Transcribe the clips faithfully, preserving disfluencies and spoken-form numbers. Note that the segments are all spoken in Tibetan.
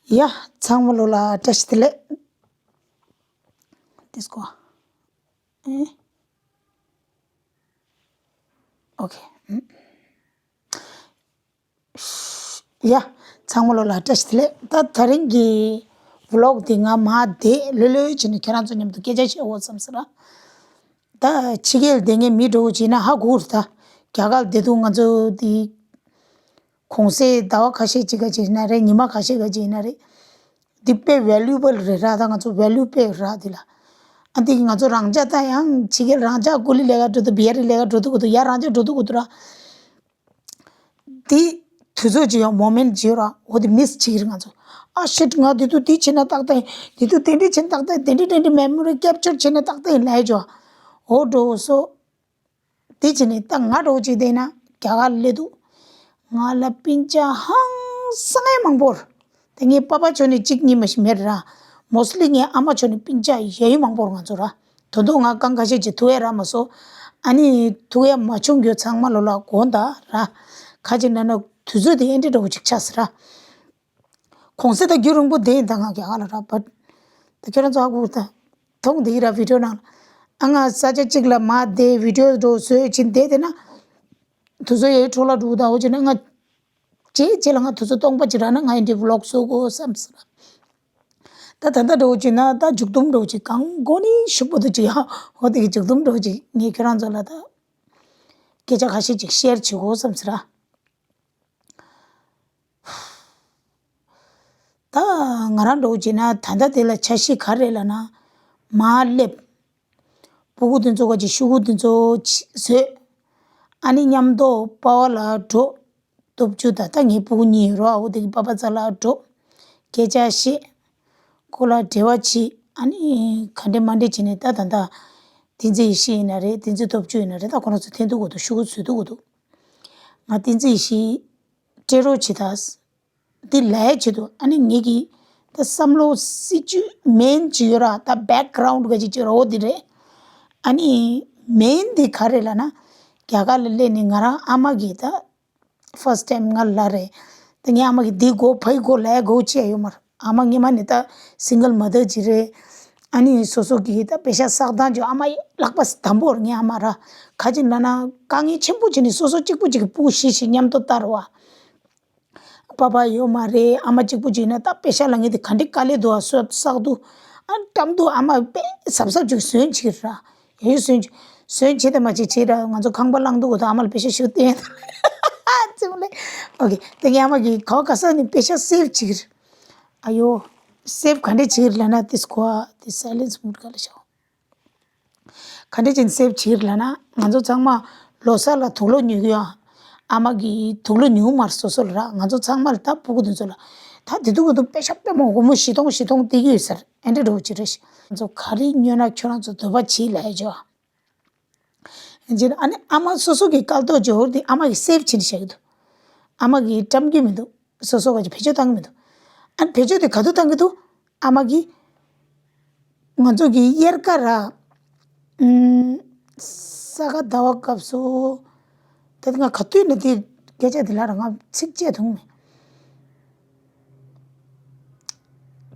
ཡ། ཚང་མ་ལོ་ལ་བཀྲ་ཤིས་བདེ་ལེགས། དེ་སྐོ། ཨེ། ཨོ་ཁེ། ཡ། ཚང་མ་ལོ་ལ་བཀྲ་ཤིས་བདེ་ལེགས། ད་དེ་རིང་གི་ཝི་ལོག་འདི་ང་མ་བསྡད་ལྷོད་ལྷོད་བྱས་ནས་ཁྱེད་རང་ཚོ་མཉམ་དུ་སྐད་ཆ་བཤད་འོ་བསམ་ཟེར་ར། ད་ཕྱི་རྒྱལ་བསྡད་མཁན་མི་འདྲ་བོ་ཅིག་ན་ཧ་གོ་རེད་ད། རྒྱ་གར་བསྡད་དུས་ང་ཚོ་འདི་གུང་སེང་ཟླ་བ་ཁ་ཤས་ཅིག་ག་ཅིག་ཡིན་ན་རེད། ཉི་མ་ཁ་ཤས་ག་ཅིག་ཡིན་ན་རེད། འདི་དཔེ་ཝེ་ལུ་ཨེ་བལ་རེད་ར། ད་ང་ཚོ་ཝེ་ལུ་དཔེ་ར་འདི་ལ། ཨ་འདི་ང་ཚོ་རང་ཅག་ད་ཡང་ཕྱི་རྒྱལ་རང་ཅག་ཀུ་ལི་ལས་ཀ་འགྲོ་དུས་བི་ཧར་ལས་ཀ་འགྲོ་དུས་གོ་དུས་ཡ་རང་ཅག་འགྲོ་དུས་གོ་དུས་ར། འདི་དུས་ཚོད་ཅིག་ཡོང་མོ་མེན་ཊི་ཅིག་ཡོད་ར། འོ་དེ་མི་སི་བྱེད་ཀྱི་རེད་ང་ཚོ། ཨ་ཤིཊ། ང་དེ་དུས་འདི་བྱས་ན་ཏག་ཏག་ཡིན། དེ་དུས་དེ་འདྲ་བྱས་ན་ཏག་ཏག་ཡིན། དེ་འདྲ་དེ་འདྲ་མེ་མོ་རི་ཀེབ་ཅར་བྱས་ན་ཏག་ཏག་ཡིན་ལབ་ཡ་ཅོ། འོ་འགྲོ་སོ། དེ་བྱས་ནས་ད་ང་འགྲོ་ཅིག་བསྡད་ན་རྒྱ་གར་སླེབས་དུས་ང་ལ་སྤུན་ཀྱག་ཧང་སང་ཡ་མང་པོ་རེད། དེ་ངའི་པ་ཕ་ཕྱོགས་ནས་གཅིག་གཉིས་མ་ཞིག་མེད་ར། མོ་སི་ལི་ངའི་ཨ་མ་ཕྱོགས་ནས་སྤུན་ཀྱག་ཡ་ཡུ་མང་པོ་རེད་ང་ཚོ་ར། དོན་དུ་ང་རྐང་ཁ་ཤས་ཅིག་ཐུག་ཡ་རག་མ་སོང་། ཨ་ནི་ཐུག་ཡ་མ་བྱུང་རྒྱུ་ཚང་མ་ལོ་ལ་དགོངས་དག་ར། ཁ་ཅིག་ན་ན་དུས་ཚོད་དེ་ཨེ་འདྲ་འདྲ་བོ་ཅིག་ཆགས་སི་ར། གུང་སེང་ད་རྒྱུན་རིང་པོ་བསྡད་ཡིན་ད་ང་རྒྱ་གར་ལ་ར། བ་ད་ཁྱོད་རང་ཚོ་ཧ་གོ་ད། མཐོང་བསྡད་ཡིན་ར་བི་ཌིའོ་ནང་ལ། ཨ་ང་ས་ཆ་གཅིག་ལ་མར་བསྡད་བི་ཌིའོ་འགྲོ་བཟོས་ཕྱིན་བསྡད་དེ་ན། དུས་ཚོད་ཡའི་འཕྲོ་བརླག་འགྲོ་ད། འོ་བྱས་ན་ང་རྗེས་རྗེས་ལ་ང་དུས་ཚོད་སྟོང་པ་ཅིག་རག་ན་ང་ཡི་འདི་ཝི་ལོག་བཟོ་དགོས་བསམ་སོང་ར། ད་ད་ལྟ་འགྲོ་བྱས་ན་ད་མཇུག་སྡོམ་འགྲོ་བྱས་གང་གོ་ནི་ཤུགས་པོ་དུ་ཅིག་ཡ། འོ་དེ་གི་མཇུག་སྡོམ་འགྲོ་བྱས་ངས་ཁྱོད་རང་ཚོ་ལ་ད་སྐད་ཆ་ཁ་ཤས་ཅིག་ཤེར་བྱེད་དགོས་བསམ་སོང་ར། ད་ང་རང་འདྲ་བོ་བྱས་ན་ད་ལྟ་དེ་ལ་འཆར་གཞི་ག་རེ་ལབ་ན། མར་སླེབས། སྤུ་གུ་དེ་ཚོ་ག་ཅིག་ཤོག་གུ་དེ་ཚོ་ཅིག་བཟོས། ཨ་ནི་མཉམ་དུ་པ་ཕ་ལ་འགྲོ། སྟོབས་བཅུ་དང་ད་ངའི་སྤུ་གུ་གཉིས་ཡོད་རོགས། ཨ་འོ་དེ་གི་པ་ཕ་རྩ་ལ་འགྲོ། སྐད་ཆ་བཤད། ཁོ་ལ་འབྲེལ་བ་བྱེད། ཨ་ནི་ག་འདྲ་མ་འདྲ་བྱས་ནས་ད་ད་ད། བསྟན་འཛིན་ཡེ་ཤེས་ཡིན་ན་རེད། བསྟན་འཛིན་སྟོབས་བཅུ་ཡིན་ན་རེད། ད་ཁོ་རང་ཚོ་འཐེན་ཐུབ་དགོས་འདུག་ཤོག་གུ་བཟོ་ཐུབ་དགོས་འདུག་ང་བསྟན་འཛིན་ཡེ་ཤེས་སྤྲད་རོགས་བྱེད་ད། འདི་ལས་བྱེད་དུ་ཨ་ནི་ངེད་ཀྱི་ད་བསམ་བློ་སྲིད་ཇུས་མེན་ཅིག་ཡོད་ར། ད་བེག་གྷ་རའུན་ག་ཅིག་ཅིག་ར། འོ་འདི་རེད། ཨ་ནི་མེན་འདི་ག་རེ་ལབ་ན། རྒྱ་གར་ལ་སླེབས་ནས་ང་རང་ཨ་མ་གིས་ད་ཕར་སི་ཊི་ཊེམ་ང་ལ་རེད། ད་ངའི་ཨ་མ་གིས་འདི་དགོས་ཕ་གི་དགོས་ལས་དགོས་བྱས་ཡོད་མ་རེད། ཨ་མ་སྔོན་མ་ནས་ད་སིང་གལ་མ་དར་ཅིག་རེད། ཨ་ནི་སོ་སོ་གིས་ད་པེ་ཤ་བསགས་སྟངས་ཅིག་ཨ་མ་ཡི་ལག་པ་དམ་པོ་རེད། ངའི་ཨ་མ་ར་ག་ཅིག་ན་ན་དཀའ་ངལ་ཆེན་པོ་བྱས་ནས་སོ་སོ་གཅིག་པུ་གཅིག་གི་སྤུ་གུ་ཤི་ཤི་མཉམ་དུ་བསྟར་བ། པ་ཕ་ཡོད་མ་རེད། ཨ་མ་གཅིག་པུ་གཅིག་ན་ད་པེ་ཤ་ལ་ངེས་དེ་ག་འདྲའི་དཀའ་ལས་འདུག་ཨ། སོད་བསགས་འདུག་ཨ་འགྲམ་དུ་ཨ་མ་དཔེ་གཟབ་གཟབ་ཅིག་ཟོན་ཅིག་ར། ཡོད་ཟོན་ཅིག་ཟོན་བྱེད་དེ་མ་བྱེད་བྱེད་ར། ང་ཚོ་ཁང་པ་བླངས་འདུག་གོ་ད་ཨ་མ་ལ་པེ་ཤ་ཞུ་བསྟན་ཙི་མོ་ལེ། ཨོ་ཁེ། དེ་ངའི་ཨ་མ་གིས་ག་བ་ག་ས་ནས་པེ་ཤ་སེབ་བྱེད་ཀྱི་རེད། ཨ་ཡོ། སེབ་ག་འདྲས་བྱེད་ཀྱི་རེད་ལབ་ན་དེ་སྐོར་དེ་སའི་ལེན་སི་མུད་ག་ལ་ཤོག་ག་འདྲ་ཅིག་སེབ་བྱེད་ལབ་ན། ང་ཚོ་ཚང་མ་ལོ་གསར་ལ་དུག་ལོག་ཉོ་གི་ཡོད། ཨ་མ་གིས་དུག་ལོག་ཉོ་མར་སོ་སོ་ལ་རག་ང་ཚོ་ཚང་མ་ལ་ད་སྤུ་གུ་དེ་ཚོ་ལ་ད་དེ་དུག་གི་དུག་པེ་ཤ་དཔེ་མང་སྒོར་མོ་བཞི་སྟོང་བཞི་སྟོང་སྟེར་གི་ཡོད་ཟེར། ཨེ་འདྲ་འགྲོ་ཅི་རེད། ང་ཚོ་ག་རེ་ཉོས་ན་ཁྱོད་རང་ཚོ་འདོད་པ་བྱེད་ལབ་ཡ་ཅོ། ཨ་ནི་ཨ་མ་སོ་སོ་གི་སྐལ་ཏོག་ཇོ་ཧོར་དེ་ཨ་མ་གིས་སེབ་བྱེད་ནས་བཞག་གི་འདུག་ཨ་མ་གིས་བཀྲམ་གྱི་མི་འདུག་སོ་སོ་ག་ཅིག་བེད་སྤྱོད་བཏང་གི་མི་འདུག་ཨ་ནི་བེད་སྤྱོད་དེ་ག་དུས་བཏང་གི་འདུག་ཨ་མ་གིས། ང་ཚོ་གི་དབྱར་ཁ་ར། ཨུམ། ས་ག་ཟླ་བ་སྐབས་སུ། ད་ང་ག་དུས་ནས་དེ་སྐད་ཆ་དེ་ལ་ར་ང་ཚིག་བཅད་ཐུང་མེད།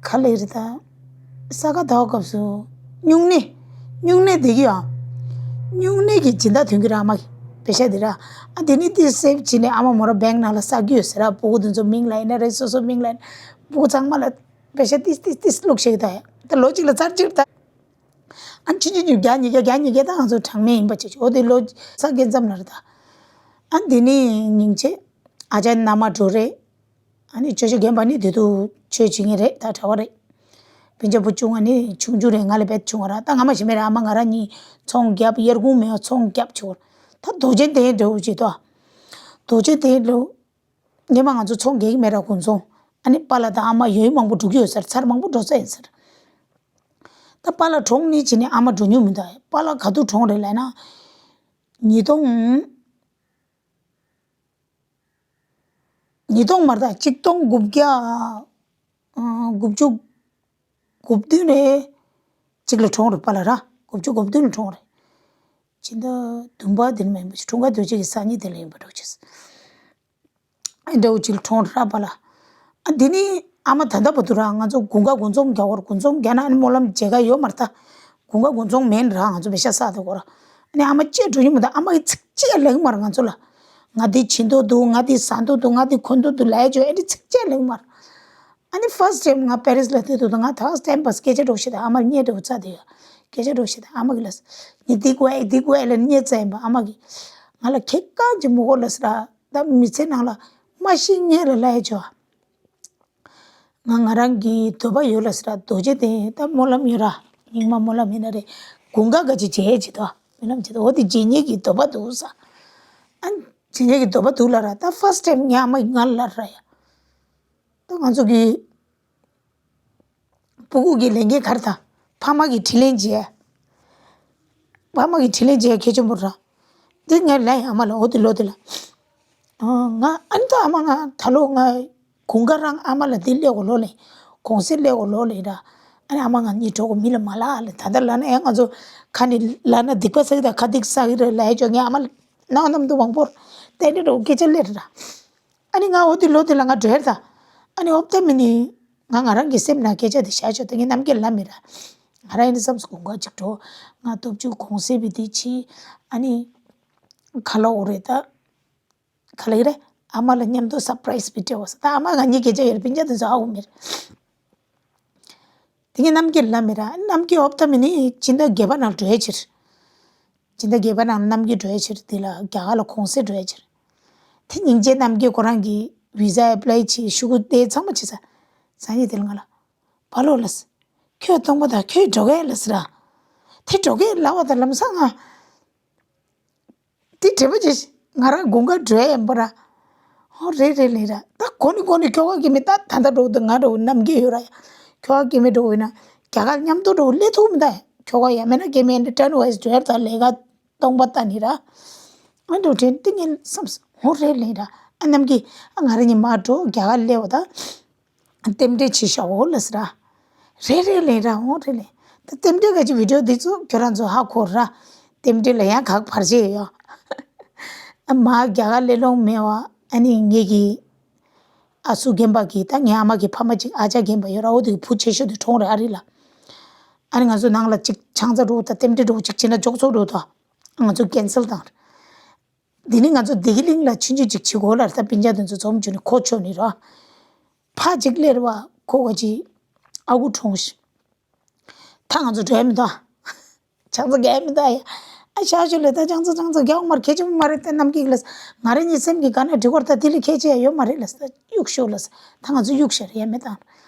ག་ལེ་རེད་ད། ས་ག་ཟླ་བ་སྐབས་སུ། སྨྱུང་གནས། སྨྱུང་གནས་བསྡད་ཀྱི་ཡོད། སྨྱུང་གནས་ཀྱི་སྦྱིན་བདག་ཐོན་གྱི་ར་ཨ་མ་གི་པེ་ཤ་དེ་ར། ཨ་དེ་ནི་དེ་སེབ་བྱས་ནས་ཨ་མ་མོ་ར་བེང་ནང་ལ་བསགས་ཀྱི་ཡོད་ཟེར་ར། སྤུ་གུ་དེ་ཚོ་མིང་ལ་ཡིན་ན་རེད། སོ་སོ་མིང་ལ་ཡིན་ན། སྤུ་གུ་ཚང་མ་ལ་པེ་ཤ་ཏིས་ཏིས་ཏིས་བླུགས་ཤིག་ད་ཡ། ད་ལོ་གཅིག་ལ་ཚར་གཅིག་རེད་ད། ཨ་ཆུང་ཆུང་ཆུང་བརྒྱ་ཉིས་བརྒྱ་བརྒྱ་ཉིས་བརྒྱ་ད་ང་ཚོ་གྲངས་མེད་ཡིན་པ་བྱེད་ཆོག་འོ་དེ་ལོ་ས་དགེ་མཚམས་ལ་རེད་ད། ཨ་འདི་ནི་སྙིང་རྗེ། ཨ་ཅག་མནའ་མ་འགྲོ་རེད། ཨ་ནི་ཅོ་ཅོ་རྒན་པ་ནི་དེ་དུས་ཆོས་བྱེད་མཁན་རེད་ད། གྲྭ་པ་རེད། སྤུན་ཆ་བུ་ཆུང་བ་ནི་ཆུང་ཆུང་རེད། ང་ལས་བེད་ཆུང་བ་ར། ད་ང་མ་ཤི་མེད་ར། ཨ་མ་ང་ར་གཉིས་ཚོང་རྒྱབ། དབྱར་གུང་མེད་པ་ཚོང་རྒྱབ་ཆོག་ད་རྡོ་རྗེ་གདན་འགྲོ་བྱེད་དོ། རྡོ་རྗེ་གདན་ལོ། ཉི་མ་ང་ཚོ་ཚོང་རྒྱག་གི་མེད་ར་དགུན་ཚོང་། ཨ་ནི་པཱ་ལགས་དང་ཨ་མ་ཡོད་མང་པོ་འགྲོ་གི་ཡོད་ཟེར། ཚར་མང་པོ་འགྲོ་ས་ཡིན་ཟེར། ད་པཱ་ལགས་གྲོངས་ནི་བྱས་ནས་ཨ་མ་འགྲོ་མྱོང་མི་འདུག་པཱ་ལགས་ག་དུས་གྲོངས་རེད་ལབ་ན། ཉིས་སྟོང་། ཉིས་སྟོང་མ་རེད་ད། གཅིག་སྟོང་དགུ་བརྒྱ། ཨ། དགུ་བཅུ། དགུ་བདུན་རེད། གཅིག་ལ་གྲོངས་རེད་པཱ་ལགས་ར། དགུ་བཅུ་གོ་བདུན་ལ་གྲོངས་རེད། ཕྱི་ཟླ་བདུན་པ་དེ་ནས་མ་ཡིན་པ་ཅིག་འཁྲུངས་སྐར་དུས་ཆེན་གྱི་སང་ཉིན་དེ་ལ་ཡིན་པ་འགྲོ་ཆེས། ཨ་འདྲ་བོ་ཅིག་ལ་གྲོངས་རེད་ར་པཱ་ལགས། ཨ་འདི་ནི་ ཨ་མ་ད་ལྟ་བར་དུ་ར་ང་ཚོ་དགུན་ཁ་དགུན་ཚོང་རྒྱག་གོ་ར། དགུན་ཚོང་རྒྱག་ན་ཨ་ནི་སྨོན་ལམ་མཇལ་ཁ་ཡོད་མ་རེད་ད། དགུན་ཁ་དགུན་ཚོང་མེད་ན་ར་ང་ཚོ་པེ་ཤ་བསགས་ཐུབ་གོ་ར། ཨ་ནི་ཨ་མ་སྐྱིད་འགྲོ་ཉིན་མ་ད་ཨ་མ་གིས་ཚིག་གཅིག་ལབ་ཀྱི་མ་རེད་ང་ཚོ་ལ། ང་འདི་བྱེད་འདོད་འདུག་ང་འདི་ཟ་འདོད་འདུག་ང་འདི་གོན་འདོད་འདུག་ལབ་ཡ་ཅོ་ཨེ་འདྲ་ཚིག་གཅིག་ལབ་ཀྱི་མ་རེད། ཨ་ནི་first time ང་པེ་རིས་ལ་བསྡད་དུས་ད་ང་ད་time pass སྐད་ཆ་འདྲ་བོ་བཤད་དང་ཨ་མར་བརྙས་འདྲ་བོ་བཙལ་བསྡད་ཡོད། སྐད་ཆ་འདྲ་བོ་བཤད་དང་ཨ་མ་གིས་ལབས། ངས་འདི་དགོས་ཨེ་འདི་དགོས་ཨེ་ལབ་བརྙས་བཙལ་ཡིན་པ། ཨ་མ་གིས་ང་ལ་ཁེ་གང་ཅིག་མི་དགོས་ལབས་ར། ད་མི་ཚེ་ནང་ལ་མ་ཤི་ངེས་ལ་ལབ་ཡ་ཅོ། ང་ང་རང་གི་འདོད་པ་ཡོད་ལབས་ར། རྡོ་རྗེ་གདན་ད་སྨོན་ལམ་ཡོད་ར། རྙིང་མ་སྨོན་ལམ་ཡིན་ན་རེད། དགུན་ཁ་ག་ཅིག་མཇལ་ཡ་ཅིག་ད་སྨོན་ལམ་བྱེད་དོ་འོ་དེ་མཇལ་སྙིང་གི་འདོད་པ་འདུག་ས། ཨ་མཇལ་སྙིང་གི་འདོད་པ་འདུག་ལབས་ར། ད་first time ངའི་ཨ་མ་ཡིས་ང་ལ་ལབས་ར་ཡ། ད་ང་ཚོ་གི་སྤུ་གུ་གི་ལས་འགན་ག་རེ་དང་། ཕ་མ་གི་དྲིན་ལན་འཇལ། ཕ་མ་གི་དྲིན་ལན་འཇལ་གལ་ཆེན་པོ་ར། འདི་ངས་ལབ་ཡིན་ཨ་མ་ལ། འོ་དེ་ལོ་དེ་ལ། ཨ་ང་ཨ་ནི་ད་ཨ་མ་ང་ད་ལོ་ང་དགུན་ཁ་རང་ཨ་མ་ལ་འདི་སླེབས་གོ་ལོ་ལེ། གུང་སེང་སླེབས་གོ་ལོ་ལེ་ར། ཨ་ནི་ཨ་མ་ང་གཉིས་འགྲོ་གོ་མི་ལ་མ་ལབ་ལེ། ད་ལྟ་ལབ་ན་ཨེ་ང་ཚོ་ཁ་ནས་ལབ་ན་སྡིག་པ་བསགས་གི་ད་ཁ་སྡིག་བསགས་གི་རེད་ལབ་ཡ་ཅོ། ངའི་ཨ་མ་ནང་ནམ་དུ་མང་པོར་བསྟན་འདི་འདྲ་བོ་སྐད་ཆ་སླེབས་ར། ཨ་ནི་ང་འོ་དེ་ལོ་དེ་ལ་ང་བྲོས་ད། ཨ་ནི་ཨོབ་ད་མི་ནི་ང་ང་རང་གི་སེམས་ནང་སྐད་ཆ་དེ་བཞག་ཆོག་ད་ངས་རྣམ་རྒྱལ་ལབ་མེད་ར། ང་རང་ཡིན་ན་བསམ་སོང་དགུན་ཁ་ཅིག་འགྲོ། ང་སྟོབས་ཆུ་གུང་སེང་བི་དེ་ཆི། ཨ་ནི་ག་ལ་འོ་རེད་ད། ག་ལ་ཡི་རེད། ཨ་མ་ལ་མཉམ་དུ་surprise བི་སྤྲད་བ་ས། ད་ཨ་མ་ང་གཉིས་སྐད་ཆ་ཡོད་རེད། སྤུན་ཀྱག་དེ་ཚོ་ཧ་གོ་མེད་རེད། དེ་ངས་རྣམ་རྒྱལ་ལབ་མེད་ར། རྣམ་རྒྱལ་ཨོབ་ད་མི་ནི་སྤྱི་ཟླ་བརྒྱད་པ་ནང་བྲོས་ཕྱིར། སྤྱི་ཟླ་བརྒྱད་པ་ནང་རྣམ་རྒྱལ་བྲོས་ཕྱིར་དེ་ལ་རྒྱ་གར་ལ་གུང་སེང་བྲོས་ཕྱིར། དེ་སྙིང་རྗེ་རྣམ་རྒྱལ་ཁོ་རང་གི་visa apply བྱེད་ཤོག་གུ་དེ་ཚང་མ་བྱེད་ས། སང་ཉིན་དེ་ལ་ང་ལ། བ་ལོ་ལབས། ཁྱོད་སྟོང་པ་དང་ཁྱོད་འགྲོ་གས་ལབས་ར། དེ་འགྲོ་གས་ལབ་པ་དང་ལམ་སང་ང་། དེ་དྲན་པ་བྱེད། ང་རང་དགུན་ཁ་བྲོས་ཡིན་པ་ར། ཧོ་རེད་རེད་ལེ་ར། ད་གོ་ནི་གོ་ནི་ཁྱོ་ག་སྐྱེ་མེད་ད་ད་ལྟ་འགྲོ་འདུག་ང་འགྲོ་རྣམ་རྒྱལ་ཡོད་ར། ཁྱོ་ག་སྐྱེ་མེད་འགྲོ་ཡིན་ན་རྒྱ་གར་མཉམ་དུ་འགྲོ་སླེབས་ཐུབ་མི་ད། ཁྱོ་ག་ཡ་མེད་ན་སྐྱེ་མེད་འདི་turn wise བྲོས་ད་ལས་ཀ་སྟོང་པ་ད་ནི་ར། ཨ་འགྲོ་དྲན་ཏིང་ངེ་བསམ་སོང་། ཧོ་རེད་ལེ་ར། ཨ་རྣམ་རྒྱལ་ཨ་ང་རང་གཉིས་མར་འགྲོ་རྒྱ་གར་སླེབས་པ་ད། རྟེན་འབྲེལ་བྱེད་ཤོག་འོ་ལབས་ར། རེད་རེད་ལེ་ར་འོ་རེད་ལེ། ད་རྟེན་འབྲེལ་ག་ཅི་video འདི་ཚོ་ཁྱོད་རང་ཚོ་ཧ་གོ་ར། རྟེན་འབྲེལ་ལ་ཡང་ག་བར་ཆད་ཡོད། ཨ་མ་རྒྱ་གར་སླེབས་ལོང་མེད་བ། ཨ་ནི་ངེད་ཀྱི་ཨ་སུ་རྒན་པ་གི་ད་ངའི་ཨ་མ་གི་ཕ་མ་གཅིག་ཨ་ཅག་རྒན་པ་ཡོད་ར། འོ་དེ་བུ་ཆེ་ཤོས་དེ་གྲོངས་རེད་ཨ་རི་ལ། ཨ་ནི་ང་ཚོ་ནང་ལ་གཅིག་ཆང་ས་འགྲོ་ད་རྟེན་འབྲེལ་འགྲོ་གཅིག་བྱས་ན་འཇོག་ཚོགས་འགྲོ་ད། ང་ཚོ་cancel བཏང་རེད། འདི་ནི་ང་ཚོ་བདེ་སྐྱིད་གླིང་ལ་ཆུང་ཆུང་ཅིག་བྱེད་དགོས་ལ་ད་སྤུན་ཀྱག་དེ་ཚོ་འཛོམས་བྱུང་ནས་ཁོ་ཆོ་ནི་ར། ཕ་ཅིག་སླེབས་པ་ཁོ་ག་ཅི་ཨ་ཁུ་གྲོངས་ཤི། ད་ང་ཚོ་འགྲོ་ཡ་མི་འདུག་ཨ། ཆང་ས་རྒྱག་ཡ་མི་འདུག་ཨ་ཡ། ཨ་ཤ་ཤོ་ལས་ད་ཆང་ས་ཆང་ས་རྒྱག་མ་རེད་ཁྱེད་ཅི་མ་རེད་ད་རྣམ་རྒྱལ་ལ། ང་རེ་གཉིས་སེམས་ཀྱི་དགའ་ན་འགྲིག་གོ་ར་ད་དེ་ལས་ཁྱད་ཆེ་ཡ་ཡོད་མ་རེད་ལ་ད་གཡུག་ཤོག་ལ། ད་ང་ཚོ་གཡུག་ཤར་ཡ་མི་འདུག་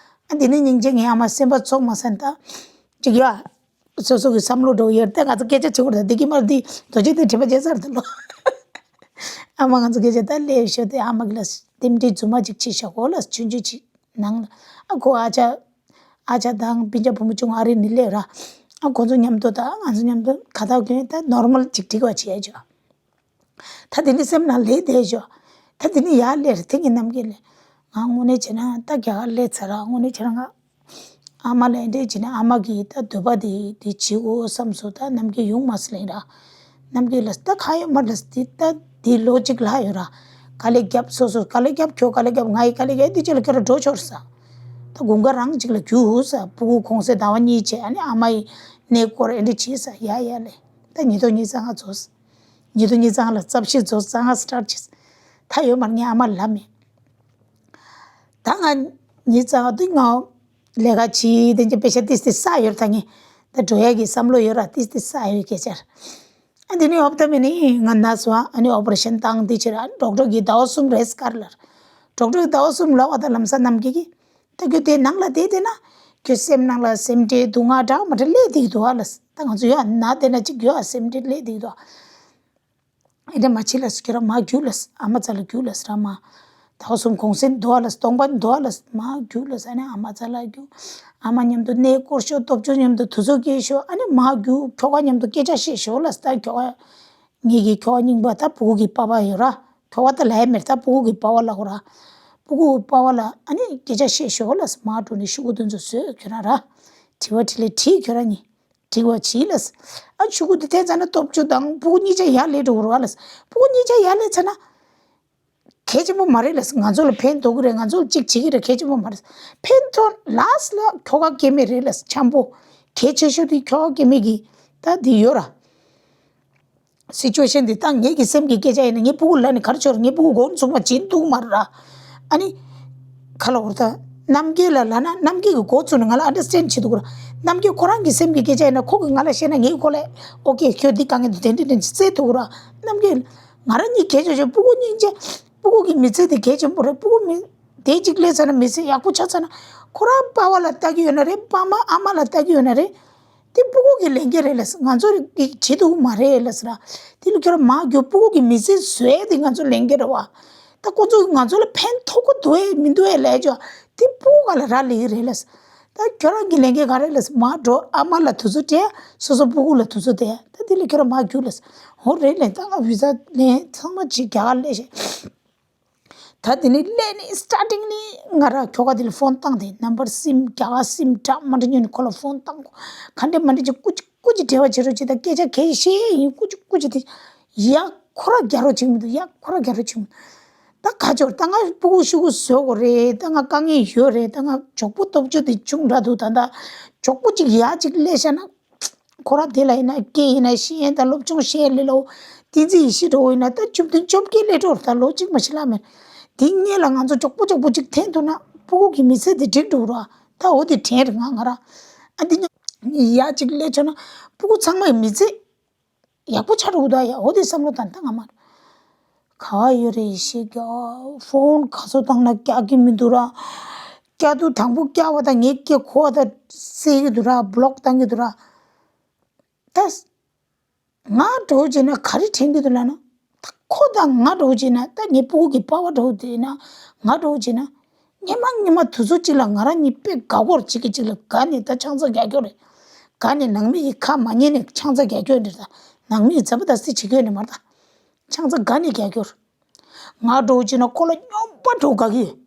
ཨ། འདི་ནི་སྙིང་རྗེ་ངའི་ཨ་མ་སེམས་པ་ཚོགས་མ་སན་ད། ཅིག་ཡ། སོ་སོ་གི་བསམ་བློ་འགྲོ་ཡོད་དེ་ང་ཚོ་སྐད་ཆ་བྱེད་དགོས་རེད་དེ་ཀྱི་མར་འདི་རྡོ་རྗེ་དེ་དྲན་པ་བརྗེད་ཚར་དེ་ལོ། ཨ་མ་ང་ཚོ་སྐད་ཆ་ད་ལས་ཤོད་དེ་ཨ་མ་གི་ལ་རྟེན་འབྲེལ་རྫུན་མ་ཅིག་བྱེད་ཤག་གོ་ལ་ཆུང་ཆུང་ཅིག་ནང་ལ་ཨ་ཁོ་ཨ་ཅག་ཨ་ཅག་དང་སྤུན་ཀྱག་བུ་མོ་ཆུང་ཨ་རི་ནི་སླེབས་ར། ཨ་ཁོ་ཚོ་མཉམ་དུ་ད་ང་ཚོ་མཉམ་དུ་ཁ་ཐག་གྱོན་ད་normal་ཅིག་འགྲིག་པ་བྱེད་ཡ་ཅོ། ད་དེ་ནི་སེམས་ནང་ལས་བསྡད་ཤོག་ད་དེ་ནི་ཡར་སླེབས་རེད་དེ་ངའི་རྣམ་རྒྱལ་ལས། ང་དངོས་གནས་བྱས་ན་ད་རྒྱ་གར་སླེབས་ཚར་ར་དངོས་གནས་བྱས་ན་ང་། ཨ་མ་ལ་འདྲེ་བྱས་ན་ཨ་མ་གིས་ད་འདོད་པ་དེ་དེ་བྱེད་དགོས་བསམ་སོང་ད་རྣམ་རྒྱལ་ཡོང་མ་སོང་ལེ་ར། རྣམ་རྒྱལ་ལ་ད་གང་ཡོད་མ་རེད་དེ་ད་དེ་ལོ་གཅིག་ལྷག་ཡོད་ར། དཀའ་ལས་བརྒྱབ་སོ་སོ་དཀའ་ལས་བརྒྱབ་ཁྱོད་དཀའ་ལས་བརྒྱབ་ང་ཡི་དཀའ་ལས་བརྒྱབ་དེ་ཅི་ལ་ཁྱོད་ར་འགྲོ་ཆོག་ས། ད་དགུན་ཁ་རང་གཅིག་ལ་རྒྱུགས་ས་སྤུ་གུ་གུང་སེང་ཟླ་བ་གཉིས་བྱས་ཨ་ནི་ཨ་མ་ཡི་གནས་སྐོར་ཨེ་འདྲ་བྱས་ས་ཡ་ཡ་ལེ། ད་ཉིས་སྟོང་ཉི་ཤུ་རྩ་ལྔ་རྫོགས། ཉིས་སྟོང་ཉི་ཤུ་རྩ་ལྔ་ལ་རྩ་བཤད་རྫོགས་རྩ་ལྔ་start་བྱས། ད་ཡོད་མ་རེད་ངའི་ཨ་མ་ལ་མེད། ད་ང་ཉི་ཤུ་རྩ་ལྔ་དུས་ང་ལས་ཀ་བྱེད་དེ་ཅི་པེ་ཤ་ཏིས་ཏི་ས་ཡོད་ད་ངས་ད་འགྲོ་ཡ་གི་བསམ་བློ་ཡོད་ར་ཏིས་ཏི་ས་ཡོད་སྐད་ཆར། ཨ་དེ་ནས་ཨོབ་ད་མི་ནི་ང་ན་སོ་ཨ་ནི་operation་བཏང་དེ་ཕྱིར་ཨ་ནི་doctor་གིས་ཟླ་བ་གསུམ་rest་གར་ལར། doctor་གིས་ཟླ་བ་གསུམ་ལབ་པ་ད་ལམ་སང་རྣམ་རྒྱལ་གྱིས། ད་ཁྱོད་དེ་ནང་ལ་བསྡད་བསྡད་ན། ཁྱོད་སེམས་ནང་ལ་སེམས་ཁྲལ་སྡུག་བསྔལ་འདྲ་མ་འདྲ་སླེབས་བསྡད་ཀྱི་འདུག་ཨ་ལ། ད་ང་ཚོ་ཡོད་ཨ་ན་བསྡད་ན་ཅིག་ཡོད་ཨ་སེམས་ཁྲལ་སླེབས་བསྡད་ཀྱི་འདུག་ཨ། ཨེ་འདྲ་མ་བྱེད་ལ་ཁྱོད་རང་མ་རྒྱུགས་ལ་ཨ་མ་རྩ་ལ་རྒྱུགས་ལ་ར་མ། ད་གསུམ་གུང་སེང་འདུག་ཨ་ལ་སྟོང་པ་འདུག་ཨ་ལ་མ་རྒྱུགས་ལ་ཨ་ནི་ཨ་མ་རྩ་ལ་རྒྱུགས། ཨ་མ་མཉམ་དུ་གནས་སྐོར་ཤོག་སྟོབས་ཆུང་མཉམ་དུ་དུས་ཚོད་སྐྱེལ་ཤོག་ཨ་ནི་མ་རྒྱུགས་ཁྱོ་ག་མཉམ་དུ་སྐད་ཆ་བཤད་ཤོག་ལ་ད་ཁྱོ་ག་ངེད་ཀྱི་ཁྱོ་ག་རྙིང་པ་ད་ཕྲུ་གུ་གི་པ་ཕ་ཡོད་ར། ཁྱོ་ག་ད་ལབ་ཡ་མེད་ད་ཕྲུ་གུ་གི་པ་ཕ་ལབ་གོ་ར། ཕྲུ་གུ་གི་པ་ཕ་ལ་ཨ་ནི་སྐད་ཆ་བཤད་ཤོག་ལ་མ་འགྲོ་ནི་ཤུ་གུ་དུ་ཚོ་བཟོས་ཁྱོད་རང་ར། དྲི་བ་དྲིས་ལས་དྲིས་ཁྱོད་རང་གཉིས་དྲི་བ་བྱིས་ལ། ཨ་ཤུ་གུ་དུ་དེ་ཚ་ན་སྟོབས་ཆུ་དང་ཕྲུ་གུ་གཉིས་ཆ་ཡར་ལས་འགྲོ་གོ་ར་ལ། ཕྲུ་གུ་གཉིས་ཆ་ཡར་ལས་ཚ་ན། གལ་ཆེན་པོ་མ་རེད་ལབ་སོང་། ང་ཚོ་ལ་ཕན་ཐོགས་ཀྱི་རེད། ང་ཚོ་ལ་གཅིག་བྱེད་ཀྱི་རེད། གལ་ཆེན་པོ་མ་རེད། ཕན་ཐོགས་ལ་སི་ལ་ཁྱོ་ག་སྐྱེ་མེད་རེད་ལབ་སོང་། འཆམ་པོ་གལ་ཆེ་ཤོས་དེ་ཁྱོ་ག་སྐྱེ་མེད་ཀྱི་ད་དེ་ཡོད་ར། སི་ཅུ་ཨེ་ཤན་འདི་ད་ངེད་ཀྱི་སེམས་ཀྱི་སྐད་ཆ་ཡིན་ན། ངའི་སྤུ་གུ་ལ་ནི་ག་རེ་བྱོས་ར། ངའི་སྤུ་གུ་མགོ་ཚུགས་མ་བྱིན་འདུག་མ་ར། ཨ་ནི་ཁ་ལ་འོར་ད་རྣམ་རྒྱལ་ལ་ལབ་ན་རྣམ་རྒྱལ་གྱི་མགོ་ཚུགས་ནས་ང་ལ་ཨན་ཌར་སི་ཊེན་ཌ་བྱེད་འདུག་ར། རྣམ་རྒྱལ་ཁོ་རང་གི་སེམས་ཀྱི་སྐད་ཆ་ཡིན་ན་ཁོ་གིས་ང་ལ་བཤད་ན་ངས་ཁོ་ལ་ཨོ་ཀེ་ཁྱོད་འདི་དཀའ་ངལ་འདུག་དེ་འདྲ་འདྲ་ཅིག་བཙལ་ཐུབ་ར། རྣམ་རྒྱལ་ང་རང་གཉིས་གལ་ཆེ་ཆེ་སྤུ་གུ་སྙིང་རྗེ། སྤུ་གུ་གི་མི་ཚེ་དེ་གལ་ཆེན་པོ་རེད། སྤུ་གུ་མི་དེ་གཅིག་སླེབས་ཚར་ན་མི་ཚེ་ཡག་པོ་ཆགས་ཚར་ན་ཁོ་རང་པ་ཕ་ལ་ལྟ་གི་ཡོད་ན་རེད། པ་མ་ཨ་མ་ལ་ལྟ་གི་ཡོད་ན་རེད། དེ་སྤུ་གུ་གི་ལས་འགན་རེད་ལབ་སོང་། ང་ཚོ་གིས་བྱེད་ཐུབ་མ་རེད་ལབ་སོང་ར། དེ་ལ་ཁྱོད་རང་མ་རྒྱུགས། སྤུ་གུ་གི་མི་ཚེ་བཟོ་ཡས་དེ་ང་ཚོ་ལས་འགན་རེད་བ། ད་ཁོ་ཚོ་ང་ཚོ་ལ་ཕན་ཐོགས་ཀྱི་འདུག་ཨེ་མི་འདུག་ཨེ་ལབ་ཅོ། དེ་སྤུ་གུ་ག་ལ་རག་ལས་ཀྱི་རེད་ལབ་སོང་། ད་ཁྱོད་རང་གི་ལས་འགན་ག་རེ་ལབ་སོང་། མ་འགྲོ། ཨ་མ་ལ་དུས་ཚོད་སྤྲད། སོ་སོ་སྤུ་གུ་ལ་དུས་ཚོད་སྤྲད། ད་དེ་ལ་ཁྱོད་རང་མ་རྒྱུགས་ལབ་སོང་། འོ་རེད་ལབ། ད་ང་བི་ཟ་ལེན་ཚང་མ་བྱས་རྒྱ་གར་སླེབས་ཤག་ད་དེ་ནས་སླེབས་ནས་སི་ཊར་ཊིང་ནས་ང་ར་ཁྱོ་ག་དེ་ལ་ཕོན་བཏང་སྟེ། ནམ་བར་སིམ་རྒྱ་གར་སིམ་འདྲ་མི་འདྲ་ཉོས་ནས་ཁོ་ལ་ཕོན་བཏང་། ག་འདྲ་མི་འདྲ་ཅིག་སྐུ་མཁྱེན་སྐུ་མཁྱེན་འབྲེལ་བ་བྱེད་རོགས་བྱེད་དང་། སྐད་ཆ་ག་རེ་བཤད་ཡིན་སྐུ་མཁྱེན་སྐུ་མཁྱེན་དེ་ཡ་ཁོ་ར་རྒྱག་རོགས་བྱེད་མི་འདུག་ཡ་ཁོ་ར་རྒྱག་རོགས་བྱེད་མི་འདུག་ད་ག་ཅོར་ད་ང་སྤུ་གུ་ཤུ་གུ་བཟོ་དགོས་རེད། ད་ང་དཀའ་ངལ་ཡོད་རེད། ད་ང་མགྱོགས་པོ་སྟོབས་ཆུང་དེ་ཆུང་དྲགས་འདུག་ད་ད་མགྱོགས་པོ་ཅིག་ཡ་ཅིག་སླེབས་ཤག་ན། ཁོ་ར་དེ་ལ་ཡིན་ན་སྐད་ཡིན་ན་ཤེས་ཡན་དང་སློབ་སྦྱོང་ཤེས་ཡན་ལས་སླ་བོ། བསྟན་འཛིན་ཡེ་ཤེས་འདྲ་བོ་ཡིན་ན་ད་བཅུ་བདུན་བཅོ་བརྒྱད་སླེབས་འགྲོ་ར། ད་ལོ་གཅིག་མ་ཕྱིན་ལ་མེད། དེ་སྔོན་ལ་ང་ཚོ་མགྱོགས་པོ་མགྱོགས་པོ་ཅིག་འཐེན་ཐུབ་ན་སྤུ་གུ་གི་མི་ཚེ་དེ་འགྲིག་འགྲོ་ར། ད་འོ་དེ་དྲན་རེད་ང་ང་ར། ཨ་འདི་ཉ་ཡ་ཅིག་སླེབས་ཆོག་ན་སྤུ་གུ་ཚང་མ་གི་མི་ཚེ་ཡག་པོ་ཆགས་འགྲོ་གི་འདུག་ཡ། འོ་དེ་བསམ་བློ་བཏང་ད་ང་མ་ག་ཡོད་རེད་ཤེས། རྒྱ་ཕོན་ག་ཚོད་བཏང་ན་རྒྱག་གི་མི་འདུག་ར། རྒྱག་དུས་དང་པོ་རྒྱག་པ་དང་ངའི་སྐད་གོ་བ་དང་བསད་ཀྱི་འདུག་ར། བྷི་ལོག་བཏང་གི་འདུག་ར། ད་ང་འདྲ་བོ་བྱས་ན་ག་རེ་དྲན་གྱི་འདུག་ལབ་ན། ད་ཁོ་དང་ང་འདྲ་བོ་བྱས་ན། ད་ངའི་སྤུ་གུ་གི་པ་ཕ་འདྲ་བོ་དེ་ཡིན་ན་ང་འདྲ་བོ་བྱས་ན། སྔོན་མ་སྔོན་མ་དུས་ཚོད་གཅིག་ལ་ང་རང་གཉིས་དཔེ་དགའ་པོ་བྱེད་ཀྱི་གཅིག་ལ་དགའ་ནས་ད་ཆང་ས་རྒྱག་རྒྱུ་རེད། དགའ་ནས་ནང་མི་ཡི་ཁ་མ་ཉན་ནས་ཆང་ས་རྒྱག་རྒྱུ་འདྲ། ད་ནང་མི་ཡི་ཛ་བ་ད་སི་བྱེད་རྒྱུ་ནི་མ་རེད། ད་ཆང་ས་དགའ་ནས་རྒྱག་རྒྱུ་རེད། ང་འདྲ་བོ་བྱས་ན་ཁོ་ལ་སྨྱོན་པ་འདྲ་བོ་དགའ་གི་ཡོད།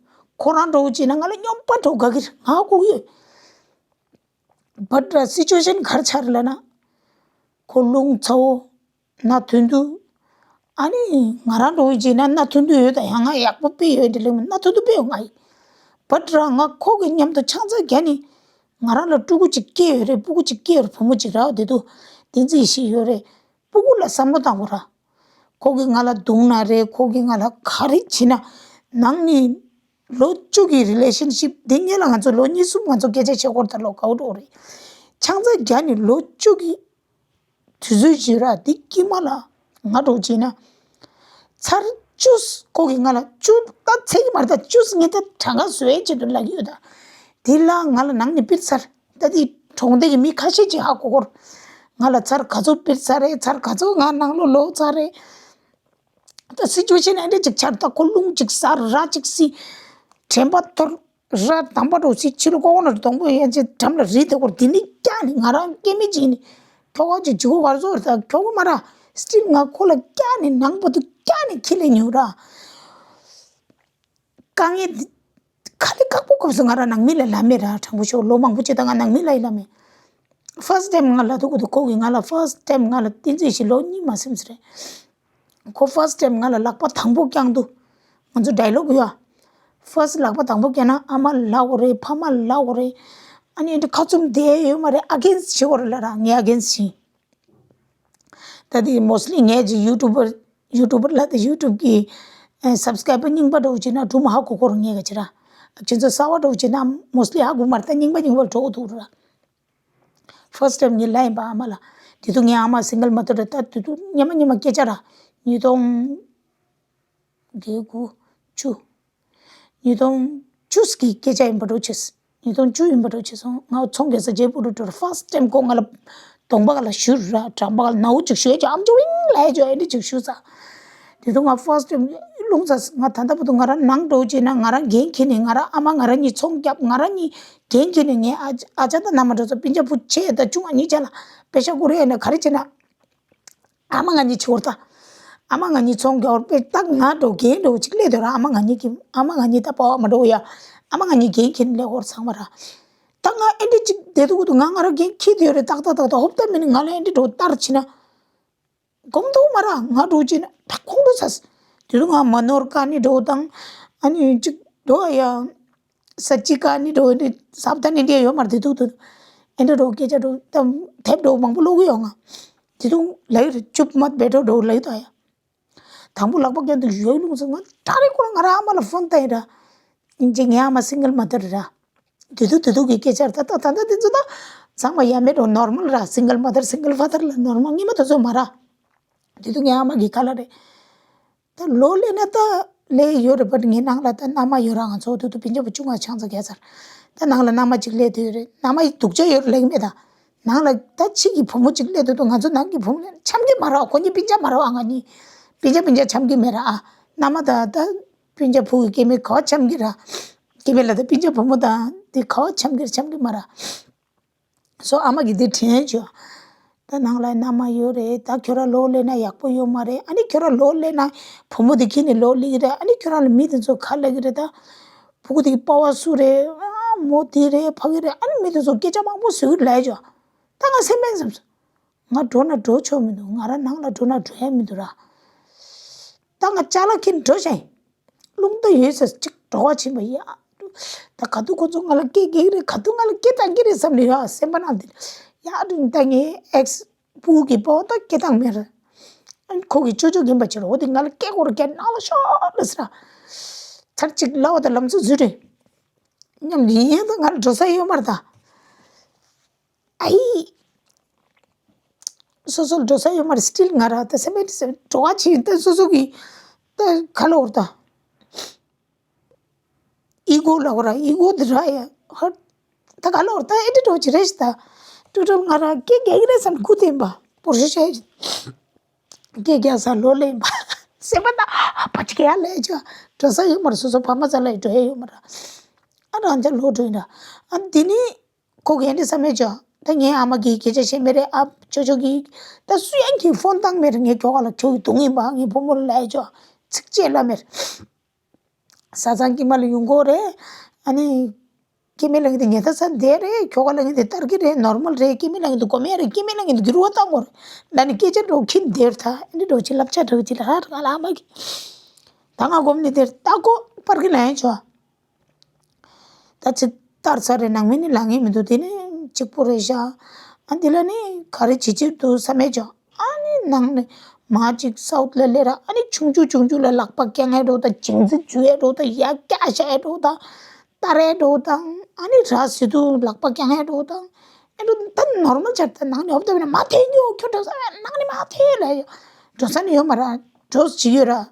ཁོ་རང་འདྲ་བོ་བྱས་ན་ང་ལ་སྨྱོན་པ་འདྲ་བོ་དགའ་གི་རེད། ང་ལྐུགས་ཡོད། བྷཊ་ར་སི་ཅུ་ཨེ་ཤན་ག་རེ་ཆགས་རེད་ལབ་ན། ཁོ་རླུང་ཚ་བོ། སྣ་ཐུང་ཐུང་། ཨ་ནི་ང་རང་འདྲ་བོ་བྱས་ན་སྣ་ཐུང་ཐུང་ཡོད། ད་ཡང་ང་ཡག་པོ་དཔེ་ཡོད་འདྲ་ལབ་མི་སྣ་ཐུང་ཐུང་དཔེ་ཡོད་ང་ཡིན། བྷཊ་ར་ང་ཁོ་གི་མཉམ་དུ་ཆང་ས་བརྒྱབ་ནས། ང་རང་ལ་ཕྲུ་གུ་གཅིག་སྐྱེས་ཡོད་རེད། སྤུ་གུ་གཅིག་སྐྱེས་ཡོད་རེད། བུ་མོ་གཅིག་རེད། དེ་དུས་བསྟན་འཛིན་ཡེ་ཤེས་ཡོད་རེད། སྤུ་གུ་ལ་བསམ་བློ་བཏང་དགོས་ར། ཁོ་གིས་ང་ལ་རྡུང་ན་རེད། ཁོ་གིས་ང་ལ་ག་རེ་བྱེད་ན། ནང་ནས་ལོ་བཅུ་གི་རི་ལེ་ཤན་ཤིབ་འདི་སྔོན་ལ་ང་ཚོ་ལོ་གཉིས་གསུམ་ང་ཚོ་སྐད་ཆ་བཤད་སྐོར་ད་ལོ་དགའ་བོ་འགྲོ་རེད། ཆང་ས་བརྒྱབ་ནས་ལོ་བཅུ་གི་དུས་ཚོད་ཅིག་ར། འདི་དཀྱིལ་མ་ལ་ང་འདྲ་བོ་བྱས་ན། ཚར་བཅུ། ཁོ་གིས་ང་ལ་བཅུ་ད་ཚད་ཀྱི་མ་རེད། ད་བཅུ་ངས་ད་གྲངས་ཀ་བཟོ་ཡས་ཆེད་དུ་ལབ་ཀྱི་ཡོད། ད་དེ་ལ་ང་ལ་ནང་ནས་ཕུད་ཚར། ད་དེ་གྲོང་སྡེ་གི་མི་ཁ་ཤས་ཅིག་ཧ་གོ་གོ་ར། ང་ལ་ཚར་ག་ཚོད་ཕུད་ཚར་རེད། ཚར་ག་ཚོད་ང་ནང་ལོགས་ལོག་ཚར་རེད། ད་སི་ཅུ་ཨེ་ཤན་ཨེ་འདྲ་ཅིག་ཆགས། ད་ཁོ་རླུང་ཅིག་ཟ། ར་ཅིག་བསིལ། དྲན་པ་འཐོར། ར་དམ་པ་འདྲ་བོ་བསིལ། ཕྱི་ལོགས་ཀོ་ཀོ་ནཊ་སྡོང་པོ་ཡན་ཆད་འགྲམ་ལ་རིལ་བསྡད་སྐོར། དེ་ནས་བཀྱགས་ནས་ང་རང་སྐྱེ་དམན་ཅིག་ཡིན་ནས། ཁྱོ་ག་ཅིག་ཇི་གོ་གར་བཟོ་རེད། ད་ཁྱོ་ག་མ་ར་སི་ཊིལ་ང་ཁོ་ལ་བཀྱགས་ནས་ནང་བར་དུ་བཀྱགས་ནས་ཁྱི་ལས་ཉོ་ར། དཀའ་ངལ་འདི་ཁ་ལས་ཁག་པོ་སྐབས་སུ་ང་རང་ནང་མི་ལ་ལབ་མེད་ར། དྲང་པོ་ཤོད། ལོ་མང་པོ་ཅིག་ད་ང་ནང་མི་ལ་ཡི་ལབ་མེད། ཕར་སི་ཊི་ཊེམ་ང་ལ་ཐུག་གི་འདུག་ཁོ་གིས་ང་ལ་ཕར་སི་ཊི་ཊེམ་ང་ལ་བསྟན་འཛིན་ཡེ་ཤེས་ལོ་གཉིས་མ་ཟིན་ཙམ་རེད། ཁོ་ཕར་སི་ཊི་ཊེམ་ང་ལ་ལག་པ་དང་པོ་བརྐྱངས་དུས། ང་ཚོ་ཌའི་ལོག་ཡོད་ཨ། ཕར་སི་ཊི་ལག་པ་དང་པོ་བརྐྱངས་ན་ཨ་མ་ལབ་དགོས་རེད། ཕ་མ་ལབ་དགོས་རེད། ཨ་ནི་ཨེ་འདྲ་ཁ་བཙུམ་བསྡད་ཡོད་མ་རེད། ཨ་གེན་སི་ཊི་བྱེད་དགོས་རེད་ལབ་ར། ངས་ཨ་གེན་སི་ཊི་བྱས། ད་དེ་མོ་སི་ལི་ངས་ཀྱི་ཡུ་ཊུབ་པར་ཡུ་ཊུབ་པར་ལབ་དེ་ཡུ་ཊུབ་གི་སབ་སི་ཀ་རའི་བར་རྙིང་པ་འདྲ་བོ་བྱས་ན་སྒྲུང་མ་ཧ་གོ་གོ་རེད། ངས་ག་བྱེད་ར། ཁྱེད་ཚོ་གསར་པ་འདྲ་བོ་བྱས་ན་མོ་སི་ལི་ཧ་གོ་མ་རེད། ད་རྙིང་པ་རྙིང་པ་འགྲོ་གི་འདུག་ར། ཕར་སི་ཊི་ཊེམ་ངའི་ལབ་ཡིན་པ་ཨ་མ་ལ། དེ་དུས་ངའི་ཨ་མ་སིང་གལ་མ་དར་རེད། ད་དེ་དུས་སྔོན་མ་སྔོན་མ་སྐད་ཆ་ར། ཉིས་སྟོང་བརྒྱད་དགུ་བཅུ། ཉིས་སྟོང་བཅུ་གི་སྐད་ཆ་ཡིན་པ་འདྲ་བོ་བྱས། ཉིས་སྟོང་བཅུ་ཡིན་པ་འདྲ་བོ་བྱས་སོང་། ང་ཚོང་རྒྱག་ས་ཇེ་པུར་དུ་འགྲོ་ར། ཕར་སི་ཊི་ཊེམ་ཁོ་ང་ལ་གདོང་པ་ག་ལ་གཞུ་ར། བྲང་པ་ག་ལ་ནའུ་ཅིག་གཞུ་ཡ་ཅིག་ཨམ་ཅོག་ཝིང་ལབ་ཡ་ཅིག་ཨེ་འདྲ་ཅིག་གཞུ་ཚར། དེ་དུས་ང་ཕར་སི་ཊི་ཊེམ་རླུང་ཚ། ང་ད་ལྟ་བར་དུ་ང་རང་ནང་འགྲོ་བྱས་ན་ང་རང་འགན་འཁྱེར་ནས། ང་རང་ཨ་མ་ང་རང་གཉིས་ཚོང་བརྒྱབ། ང་རང་གཉིས་འགན་འཁྱེར་ནས། ངའི་ཨ་ཨ་ཅག་དང་མནའ་མ་འགྲོ་ཚོ་སྤུན་ཀྱག་བུ་ཆེ་དང་ཆུང་བ་གཉིས་ཆ་ལ་པེ་ཤ་བསྐུར་ཡ་ཡིན་ན་ག་རེ་བྱས་ན། ཨ་མ་ང་གཉིས་བྱེད་དགོས་རེད་ད། ཨ་མ་ང་གཉིས་ཚོང་རྒྱག་དགོས་རེད། ད་ང་འགྲོ་འགན་འགྲོ་ཅིག་སླེབས་དུས་ར། ཨ་མ་ང་གཉིས་ཀྱི་ཨ་མ་ང་གཉིས་ད་པ་བ་མ་འགྲོ་ཡ། ཨ་མ་ང་གཉིས་འགན་འཁྱེར་ནས་སླེབས་དགོས་རེད་ཚང་མ་ར། ད་ང་ཨེ་འདྲ་ཅིག་བསྡད་འདུག་གི་འདུག་ང་ང་རང་འགན་འཁྱེར་བསྡད་ཡོད་རེད། ཏག་ཏག་ཏག་ཏག་ཧོབ་ཏེ་མིན་ང་ལ་ཨེ་འདྲ་འགྲོ་ལྟར་བྱས་ན། དགོངས་འདུག་མ་ར། ང་འགྲོ་བྱས་ན་ད་ཁོང་ཁྲོ་ཟ། དེ་དུས་ང་མ་ནོར་ཀ་ནི་འགྲོ་དང་། ཨ་ནི་གཅིག་འགྲོ་ཡ། ས་ཅི་ཀ་ནི་འགྲོ་འདི་ས་བ་ད་ནི་འདི་ཡོད་མ་རེད། དེ་དུས་དུ་ཨེ་འདྲ་འགྲོ་སྐད་ཆ་འགྲོ་ད་དེབ་འགྲོ་མང་པོ་ཀློག་གི་ཡོད། ང་དེ་དུས་ལབ་ཡོད་རེད། ཅུབ་མ་བེ་ཊོ་འགྲོ་ལབ་ཡོད་ད་ཡ། དང་པོ་ལག་པ་བརྐྱངས་དུས་ཡོད་ལུང་སོང་། ང་ད་རེས་ཁོ་ང་རང་ཨ་མ་ལ་ཕོན་བཏང་ཡིན་ར། ཡིན་གཅིག་ངའི་ཨ་མ་སིང་གལ་མ་དར་ར། དེ་དུས་དེ་དུས་ཀྱི་སྐད་ཆ་རེད། ད་ད་ད་ད་དེ་ཚོ་ད་ཚང་མ་ཡ་མེད་འགྲོ་ནོར་མལ་ར། སིང་གལ་མ་དར་སིང་གལ་ཕ་དར་ལ་ནོར་མལ། སྔོན་མ་དེ་ཚོ་མ་ར། དེ་དུས་ངའི་ཨ་མ་གི་ཁ་ལ་རེད། ད་ལོ་ལས་ན་ད་ལས་ཡོད་རེད། བ་ངའི་ནང་ལ་ད་མནའ་མ་ཡོད་ར། ང་ཚོ་དུ་དུ་སྤུན་ཀྱག་བུ་ཆུང་ང་ཆང་ཚ་གས་ཚར། ད་ནང་ལ་མནའ་མ་གཅིག་ལས་དུ་ཡོད་རེད། མནའ་མ་ཡི་སྡུག་ཅག་ཡོད་རེད་ལེགས་མེད་ད། ནང་ལ་ད་ཕྱི་གི་བུ་མོ་གཅིག་ལས་དུ་དུ་ང་ཚོ་ནང་གི་བུ་མོ་ལས་འཆམ་གི་མ་ར། ཁོ་གཉིས་སྤུན་ཀྱག་མ་ར། ང་གཉིས་སྤུན་ཀྱག་སྤུན་ཀྱག་འཆམ་གི་མེད་ར། ཨ་མནའ་མ་ད་ད་སྤུན་ཀྱག་བུ་གི་སྐྱེ་མེད་ག་འཆམ་གི་ར། སྐྱེ་མེད་ལ་ད་སྤུན་ཀྱག་བུ་མོ་ད་དེ་ག་འཆམ་གི་ར་འཆམ་གི་མ་ར། སོ་ཨ་མ་གིས་འདི་དྲན་བྱུང་། ད་ནང་ལ་མནའ་མ་ཡོད་རེད། ད་ཁྱོད་ར་ལོ་ལས་ན་ཡག་པོ་ཡོད་མ་རེད། ཨ་ནི་ཁྱོད་ར་ལོ་ལས་ན་བུ་མོ་དེ་ཁྱེར་ནས་ལོ་ལེགས་རེད། ཨ་ནི་ཁྱོད་ར་ལ་མི་དེ་ཚོ་ག་ལ་གི་རེད། ད་ཕྲུ་གུ་དེ་གི་པ་ཕ་སུ་རེད། ཨ་མོ་དེ་རེད་ཕ་གི་རེད། ཨ་ནི་མི་དེ་ཚོ་སྐད་ཆ་མང་པོ་ཟེར་གི་ལབ་བྱུང་། ད་ང་སེམས་པས་བསམ་སོང་། ང་འགྲོ་ན་འགྲོ་ཆོག་མི་འདུག་ང་ར་ནང་ལ་འགྲོ་ན་འགྲོ་ཡ་མི་འདུག་ར། ད་ང་ཅ་ལག་ཁྱེར་འགྲོ་བྱ་ཡིན། རླུང་རྟ་ཡོད་ས་གཅིག་བྲོ་བ་ཕྱིན་པ་ཡ། ད་ག་དུས་ཁོ་ཚོ་ང་ལ་སྐད་རྒྱག་གི་རེད། ག་དུས་ང་ལ་སྐད་བཏང་གི་རེད་བསམ་ནས་ཡ་སེམས་པ་ནང་དེ་ཡ་ཨ་དྲིན་ད་ངའི་ཨེག་སི་སྤུ་གུ་གི་པོ་ད་སྐད་བཏང་མེད་རེད། ཨ་ཁོ་གི་ཅོ་ཅོ་རྒན་པ་ཅིག་རེད། འོ་དེ་ང་ལ་སྐད་ཁོ་ར་སྐད་ནང་ལ་ཤོག་ལ་ཟེར། ཚར་གཅིག་ལབ་པ་ད་ལམ་སང་ཟུར་རེད། སྙམ་ཡིན་ཡང་ད་ང་ལ་འགྲོ་ས་ཡོད་མ་རེད་ད། ཨའི། སོ་སོ་ལ་འགྲོ་ས་ཡོད་མ་རེད། སི་ཊིལ་ང་ར་ད་སེམས་པའི་འགྲོ་བ་ཆེ་ཡིན་ད། སོ་སོ་གི་ད་ག་ལ་འོར་ད། ཨི་གོ་ལ་འོ་ར་ཨི་གོ་འདི་ར་ཡ་ཧར་ད་ག་ལ་འོར་ད་ཨེ་འདྲ་འགྲོ་ཅི་རེད་ཤི་ད། ཀྲུ་ཀྲུ་ང་ར་སྐད་རྒྱག་གི་རེད་བསམ་སྐུ་དེ་ཡིན་པ་པོར་ཤི་ཤ་ཡི་སྐད་རྒྱག་ས་ལོ་ལེ་ཡིན་པ་སེམས་པ་ད་ཨ་ཕ་ཅི་ག་ཡ་ལས་ཅི་འགྲོ་ས་ཡོད་མ་རེད། སོ་སོ་ཕ་མ་ས་ལ་ཡི་འགྲོ་ཡ་ཡོད་མ་རེད། ཨ་རང་ཅག་ལོ་འགྲོ་ཡིན་ར། ཨ་འདི་ནི། ཁོ་གིས་འདི་བསམ་མེད་ཅོ། ད་ངའི་ཨ་མ་གིས་སྐད་ཆ་བཤད་མེད་རེད། ཨ་ཅོ་ཅོ་གིས་ད་སུ་ཡང་གིས་ཕོན་བཏང་མེད་རེད། ངའི་ཁྱོ་ག་ལ་ཁྱོ་གི་དུང་ཡིན་པ་ངའི་བུ་མོ་ལ་ལབ་ཅོ། ཚིག་གཅིག་ལབ་མེད་རེད། བཟའ་ཚང་དཀྱིལ་མ་ལ་ཡོང་གོ་རེད། ཨ་ནི་སྐྱེ་དམན་ལ་ངས་དེ་ཉལ་ཐ་ས་བསྡད་རེད། ཁྱོ་ག་ལ་ངས་དེ་ལྟར་གི་རེད། ནོར་མལ་རེད། སྐྱེ་དམན་ལ་ངས་དེ་གོ་མེད་རེད། སྐྱེ་དམན་ལ་ངས་དེ་འགྱུར་བ་བཏང་གོ་རེད། ད་ནི་སྐད་ཆ་འགྲོ་ཁྱིམ་བསྡད་རེད། ད་ཨ་ནི་འགྲོ་ཁྱིམ་བསླབ་བྱ་འགྲོ་ཅི་ལ་ཧ་ང་ལ་ཨ་མ་གི་ད་ང་གོམ་ནི་དེར་ལྟ་གོ་པར་གི་ལ་ཡང་ཆོ། ད་ཅི་ལྟར་ཚར་རེ་ནང་མི་ནི་ལངས་ངེས་མི་འདུག་དེ་ནི་གཅིག་པོ་རེད་ཤག་ཨ་འདི་ལ་ནི་ག་རེ་བྱེད་ཀྱི་འདུག་བསམ་མེད་ཅོ། ཨ་ནི་ནང་ནི་མ་གཅིག་སའུ་ཐི་ལ་སླེབས་ར། ཨ་ནི་ཆུང་ཆུང་ཆུང་ཆུང་ལ་ལག་པ་བརྐྱང་ཡས་འགྲོ་དང་། ཇིང་ཚི་འཇུ་ཡས་འགྲོ་དང་། ཡ་སྐྱ་བཞག་ཡས་འགྲོ་དང་། སྟར་ཡས་འགྲོ་དང་། ཨ་ནི་ར་ཟི་དུ་ལག་པ་བརྐྱང་ཡས་འགྲོ་དང་། ཨེ་འགྲོ་ད་ནོར་མལ་ཆར་ད་ནང་ནི་འོབ་ད་བས་ན་མ་ཐེ་ཉོ་ཁྱོད་འགྲོ་ས་ནང་ནི་མ་ཐེ་ལ་ཡ་འགྲོ་ས་ནི་ཡོད་མ་ར། འགྲོ་ས་ཅི་ཡོད་ར།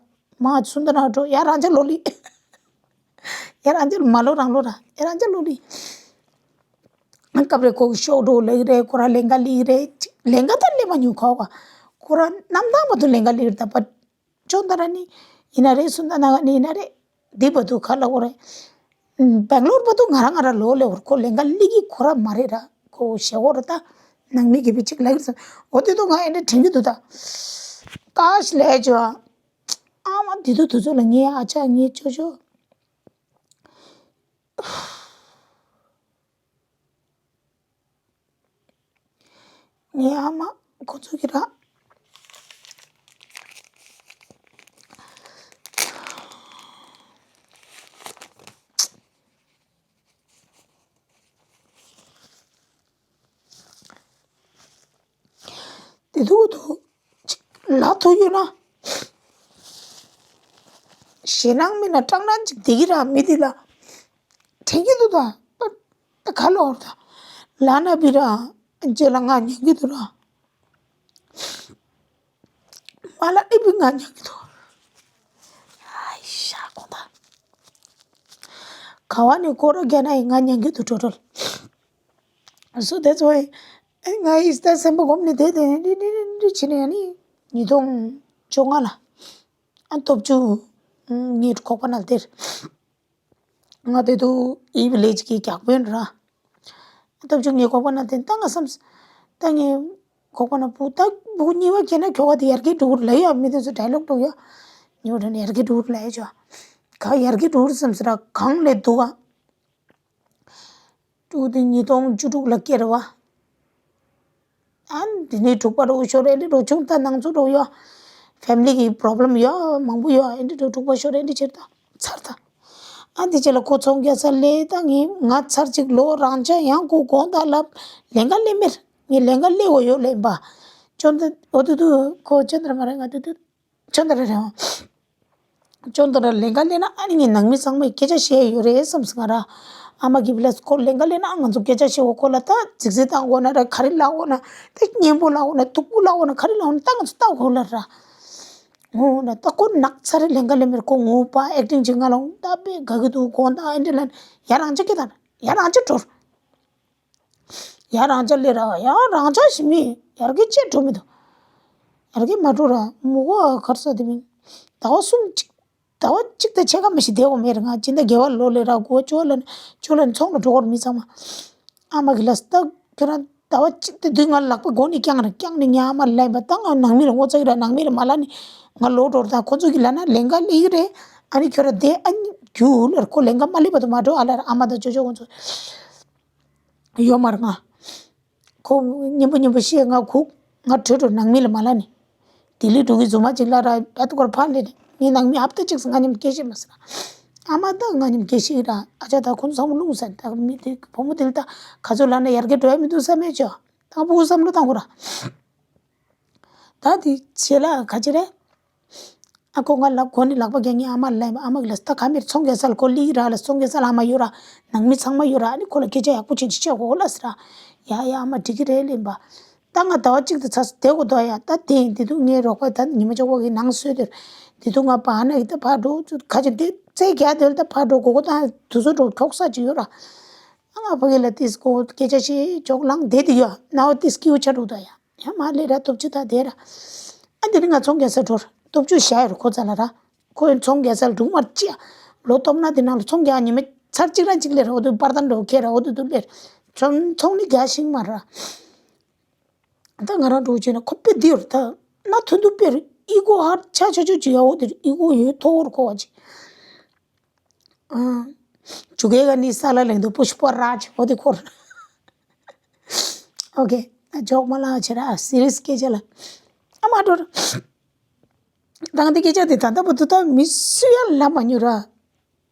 མ་སུན་ད་ན་འགྲོ་ཡ་རང་ཅག་ལོ་ལི། ཡ་རང་ཅག་མ་ལོ་རང་ལོ་ར་ཡ་རང་ཅག་ལོ་ལི། སྐབས་རེ་ཁོ་གི་ཤོག་འགྲོ་ལེགས་རེད། ཁོ་ར་ལེན་ག་ལི་རེད། ལེན་ག་ད་ལེ་མ་ཉུ་ཁོ་ག་ཁོ་ར་གནམ་ཐང་མ་དུ་ལེན་ག་ལི་རེད། ད་པ་ཅོ་ད་ར་ནི་ཡིན་ན་རེད། སུན་ད་ན་ག་ནི་ཡིན་ན་རེད། འདི་བ་དུ་ཁ་ལ་ཁོ་ར་སྦེང་ལོར་བ་དུ་ང་ར་ང་ར་ལོ་ལེ་བར་ཁོ་ལེན་ག་ལི་གི་ཁོ་ར་མ་རེད་ར། ཁོ་ཞེ་བོ་ར་ད་ནང་མི་གི་བི་ཅིག་ལ་གི་ར་སོ་འོ་དེ་དུ་ང་ཨེ་འདྲ་དྲན་གི་འདུག་ད་ཀ་ཤི་ལེ་ཅོ། ཨ་མ་དེ་དུས་དུས་ཚོད་ལ་ངའི་ཨ་ཅག་ངའི་ཅོ་ཅོ། ངའི་ཨ་མ་ཁོ་ཚོ་གི་ར། དེ་དུས་དུ་ཅིག་ལབ་ཐུབ་ཡོད་ན། ཞེད་སྣང་མིན་ན་སྐྲག་སྣང་ཅིག་བསྡད་ཀྱི་ར། མི་འདི་ལ་དྲན་གྱི་འདུག་ད་ད་ག་ལ་འོར་ད་ལ་ན་བི་ར་རྗེས་ལ་ང་ཉན་གྱི་འདུག་ར། མ་ལ་ཨི་བི་ང་ཉན་གྱི་འདུག་ཨའི་ཤ་གོ་ད་ག་བ་ནས་ཁོ་ར་རྒྱ་ན་ཡི་ང་ཉན་གྱི་འདུག་ཀྲོ་ཀྲོལ། So that's why ཨེ་ང་ཡིས་ད་སེམས་པ་གོམས་ནས་བསྡད་དེ་ནས་འདི་འདི་འདི་འདི་བྱས་ནས་ཡ་ནི་ཉིས་སྟོང་བཅོ་ལྔ་ལ་ཨ་སྟོབས་བཅུ་ངའི་ཁོག་པ་ན་དེར་ང་དེ་དུ་ཨི་བི་ལེ་ཇི་གི་རྒྱག་དཔོན་ར་ཨ་སྟོབས་བཅུ་ངའི་ཁོག་པ་ན་དེ་ད་ང་བསམ་ད་ངའི་ཁོག་པ་ན་བུ་ད་བུ་གཉིས་པ་ཁྱེད་ན་ཁྱོ་ག་དེ་ཡར་གི་འགྲོ་གི་ལ་ཡ་མི་དེ་ཚོ་ཌའི་ལོག་འགྲོ་ཡ་གཉིས་པ་དེ་ནས་ཡར་གི་འགྲོ་གི་ལ་ཡ་ཅོ་ག་ཡར་གི་འགྲོ་གི་བསམ་ཟེར་ར་གང་ལས་འདུག་ག་ཕྲུ་གུ་དེ་ཉིས་སྟོང་བཅུ་དྲུག་ལ་སྐྱེས་རེད་བ། ཨ་འདི་ནས་དྲུག་པ་རུ་ཤོར་རེད་ལེ་རུ་ཆུང་ད་ནང་ཚུད་རུ་ཡོད། ཕེ་མི་ལི་གི་པོ་རོབ་ལེམ་ཡོད་མང་པོ་ཡོད། ཨེ་འདྲ་འགྲོ་འཁྲུག་པ་ཤོར་ཨེ་འདྲ་ཕྱིར་ད་ཚར་ད། ཨ་དེ་རྗེས་ལ་ཁོ་ཚོང་རྒྱག་ས་ལས་ད་ངས་ང་ཚར་གཅིག་ལོ་རང་ཅག་ཡང་ཁོ་དགོངས་དག་ལབ་ལེན་ག་ལེན་མེར། ངས་ལེན་ག་ལེན་འོ་ཡོད་ལེན་པ། ཅོ་འདི་འོ་དུ་དུ་ཁོ་ཅོ་འདི་ར་མ་རེད་ང་དུ་དུ་ཅོ་འདི་ར་རེད་འོ། ཅོ་འདི་ར་ལེན་ག་ལེན་ན་ཨ་ནི་ངས་ནང་མི་ཚང་མས་སྐད་ཆ་བཤད་ཡོད་རེད་བསམ་སོང་ང་ར། ཨ་མ་གི་བི་ལས་ཁོ་ལེན་ག་ལེན་ན་ང་ཚོ་སྐད་ཆ་བཤད་འོ་ཁོ་ལ་ད་རྫིག་རྫིག་བཏང་དགོས་ན་ར་ག་རེ་ལབ་དགོས་ན་ད་སྙན་པོ་ལབ་དགོས་ན་སྡུག་པོ་ལབ་དགོས་ན་ག་རེ་ལབ་དགོས་ན་ད་ང་ཚོ་ལྟ་དགོས་ལ་ར། འོ་ན་ད་ཁོ་ནག་ཚ་རེ་ལེན་ག་ལེན་མེར་ཁོ་ངུ་པ་ཨེག་ཊིང་བྱེད་ང་ལ་ད་པེ་ག་གི་འདུག་དགོངས་དག་ཨེ་འདྲ་ལ་ཡ་རང་ཅག་སྐད་དང་ཡ་རང་ཅག་འགྲོར། ཡ་རང་ཅག་ལས་ར་ཡ་རང་ཅག་ཞིག་མི་ཡར་གི་ཅེས་འགྲོ་མི་འདུག་ཡར་གི་མ་འགྲོ་ར་མུ་གོ་གར་ས་དེ་མིན། ཟླ་བ་གསུམ་གཅིག་ཟླ་བ་གཅིག་དང་ཕྱེད་ཀ་མ་ཞིག་བསྡད་འོ་མེད་ར་ང་སྤྱི་ཟླ་བརྒྱད་པ་ལོ་ལས་ར་གོ་ཅོ་ལ་ཅོ་ལ་ཚོང་ལ་འགྲོ་གོར་མི་ཚང་མ། ཨ་མ་གི་ལ་སྟག་ཁྱོད་རང་ཟླ་བ་གཅིག་དེ་དུས་ང་ལག་པ་སྒོ་ནས་བརྐྱངས་ར་བརྐྱངས་ནས་ཉ་ཨ་མ་ལ་ལན་པ་ད་ང་ནང་མི་ལ་ངོ་ཚ་གི་ར་ནང་མི་ལ་མ་ལ་ནི་ང་ལོག་འགྲོ་ར་ད་ཁོ་ཚོ་གི་ལ་ན་ལེན་ག་ལེ་གི་རེད། ཨ་ནི་ཁྱོད་ར་དེ་ཨ་ནི་རྒྱུ་ལ་ཁོ་ལེན་ག་མ་ལེ་བ་དུ་མ་འགྲོ་ཨ་ལ་ར་ཨ་མ་ད་ཅོ་ཅོ་ཁོ་ཚོ། ཡོད་མ་རེད་ང་། ཁོ་སྙན་པོ་སྙན་པོ་བཤད་ང་ཁུག་ང་བྲོས་འགྲོ་ནང་མི་ལ་མ་ལ་ནི། ལྡི་ལི་འགྲོ་གི་རྫུན་མ་ཅིག་ལ་ར་བད་ཀོར་ཕར་ལེ་ནི་ངའི་ནང་མི་ཧབ་ཏ་ཅིག་ང་མཉམ་སྐད་བཤད་མ་ཟེར། ཨ་མ་ད་ང་མཉམ་སྐད་བཤད་ར་ཨ་ཅག་ད་ཁོ་ཚོ་ཚང་མ་རླུང་ཟ་ནི་ད་མི་དེ་བུ་མོ་དེ་ལ་ད་ག་ཚོད་ལ་ན་ཡར་རྒྱས་འགྲོ་ཡ་མི་འདུག་བསམ་མེད་ཅོ། ད་བུ་བསམ་བློ་བཏང་གོ་ར། ད་དེ་བྱེད་ལ་ག་ཅི་རེད། ཨ་ཁོ་ང་ལ་གོ་ནི་ལག་པ་རྒྱག་ངེ་ཨ་མ་ལ་ཨ་མ་གི་ལ་ད་ག་མེར་ཚོང་རྒྱག་ས་ལ་ཁོ་ལི་ར་ལ་ཚོང་རྒྱག་ས་ལ་ཨ་མ་ཡོད་ར་ནང་མི་ཚང་མ་ཡོད་ར་ཨ་ནི་ཁོ་ལ་སྐད་ཆ་ཡག་པོ་ཅན་ཅིག་བཤད་གོ་ལ་ཟེར་ར། ཡ་ཡ་ཨ་མ་འགྲིག་གི་རེད་ལེན་པ། ད་ང་ཟླ་བ་གཅིག་ཏུ་ཚ་ས་བསྡད་གོ་དོ་ཡ་ད་དེ་ཡིན་དེ་དུས་ངའི་རོགས་པ་ད་ཉི་མ་ཅོག་པོ་གི་ནང་སོས་དེར་དེ་དུས་ང་བ་ན་ཡི་ད་ཕར་འགྲོ་ཚུ་ག་ཅི་དེ་རྩེ་རྒྱག་དེ་ལ་ད་ཕར་འགྲོ་གོ་གོ་ད་དུ་ཚོ་འགྲོ་ཁྱོག་ས་ཅིག་ཡོད་ར། ཨ་ང་ཕ་གི་ལ་ཏིས་གོ་སྐད་ཆ་ཤེས་ཅོག་ལང་དེ་དེ་ཡོད་ན་འོ་ཏིས་ཀིའུ་ཆ་འགྲོ་དོ་ཡ། ཡང་མ་ལས་ར་སྟོབས་ཆུ་ད་དེ་ར། ཨ་འདི་ནི་ང་ཚོང་རྒྱག་ས་འགྲོ་ར་སྟོབས་ཆུ་བཞག་ཡོད་ར་ཁོ་ཚ་ལ་ར། ཁོ་ཡི་ཚོང་རྒྱག་ས་ལ་འགྲུག་མར་ཅི་ཡ། ལོ་སྟོབས་ན་དེ་ནང་ལ་ཚོང་རྒྱག་ཉི་མ་ཚར་གཅིག་ར་གཅིག་ལས་ར་འོ་དུ་པར་དང་འགྲོ་ཁེ་ར་འོ་དུ་དུ་ལས་ར། ཚོང་ཚོང་ནི་རྒྱག་ཤིང་མ་ར། ད་ང་རང་འགྲོ་བྱས་ན་ཁོ་པེ་འདི་ཡོད་ར་ད་ན་ཐུན་དུ་པེ་ར་ཨི་གོ་ཧར་ཆ་ཆ་ཆ་ཅི་ཡ་འོ་དེ་ར་ཨི་གོ་ཡོད་ཐོ་བོར་ཁོ་བ་ཅི། ཨ། ཇུ་གེ་ག་ནི་ས་ལ་ལེང་དུ་པུཤ་པ་རཱཇ་འོ་དེ་འཁོར། ཨོ་ཁེ། ཇོག་མ་ལ་ཆེ་ར་སི་རི་ཡས་སྐད་ཆ་ལ། ཨ་མ་འགྲོ་ར། དང་དེ་སྐད་ཆ་དེ་ད་ལྟ་བུ་དུ་ད་མི་སུ་ཡ་ལ་མ་ཉུ་ར།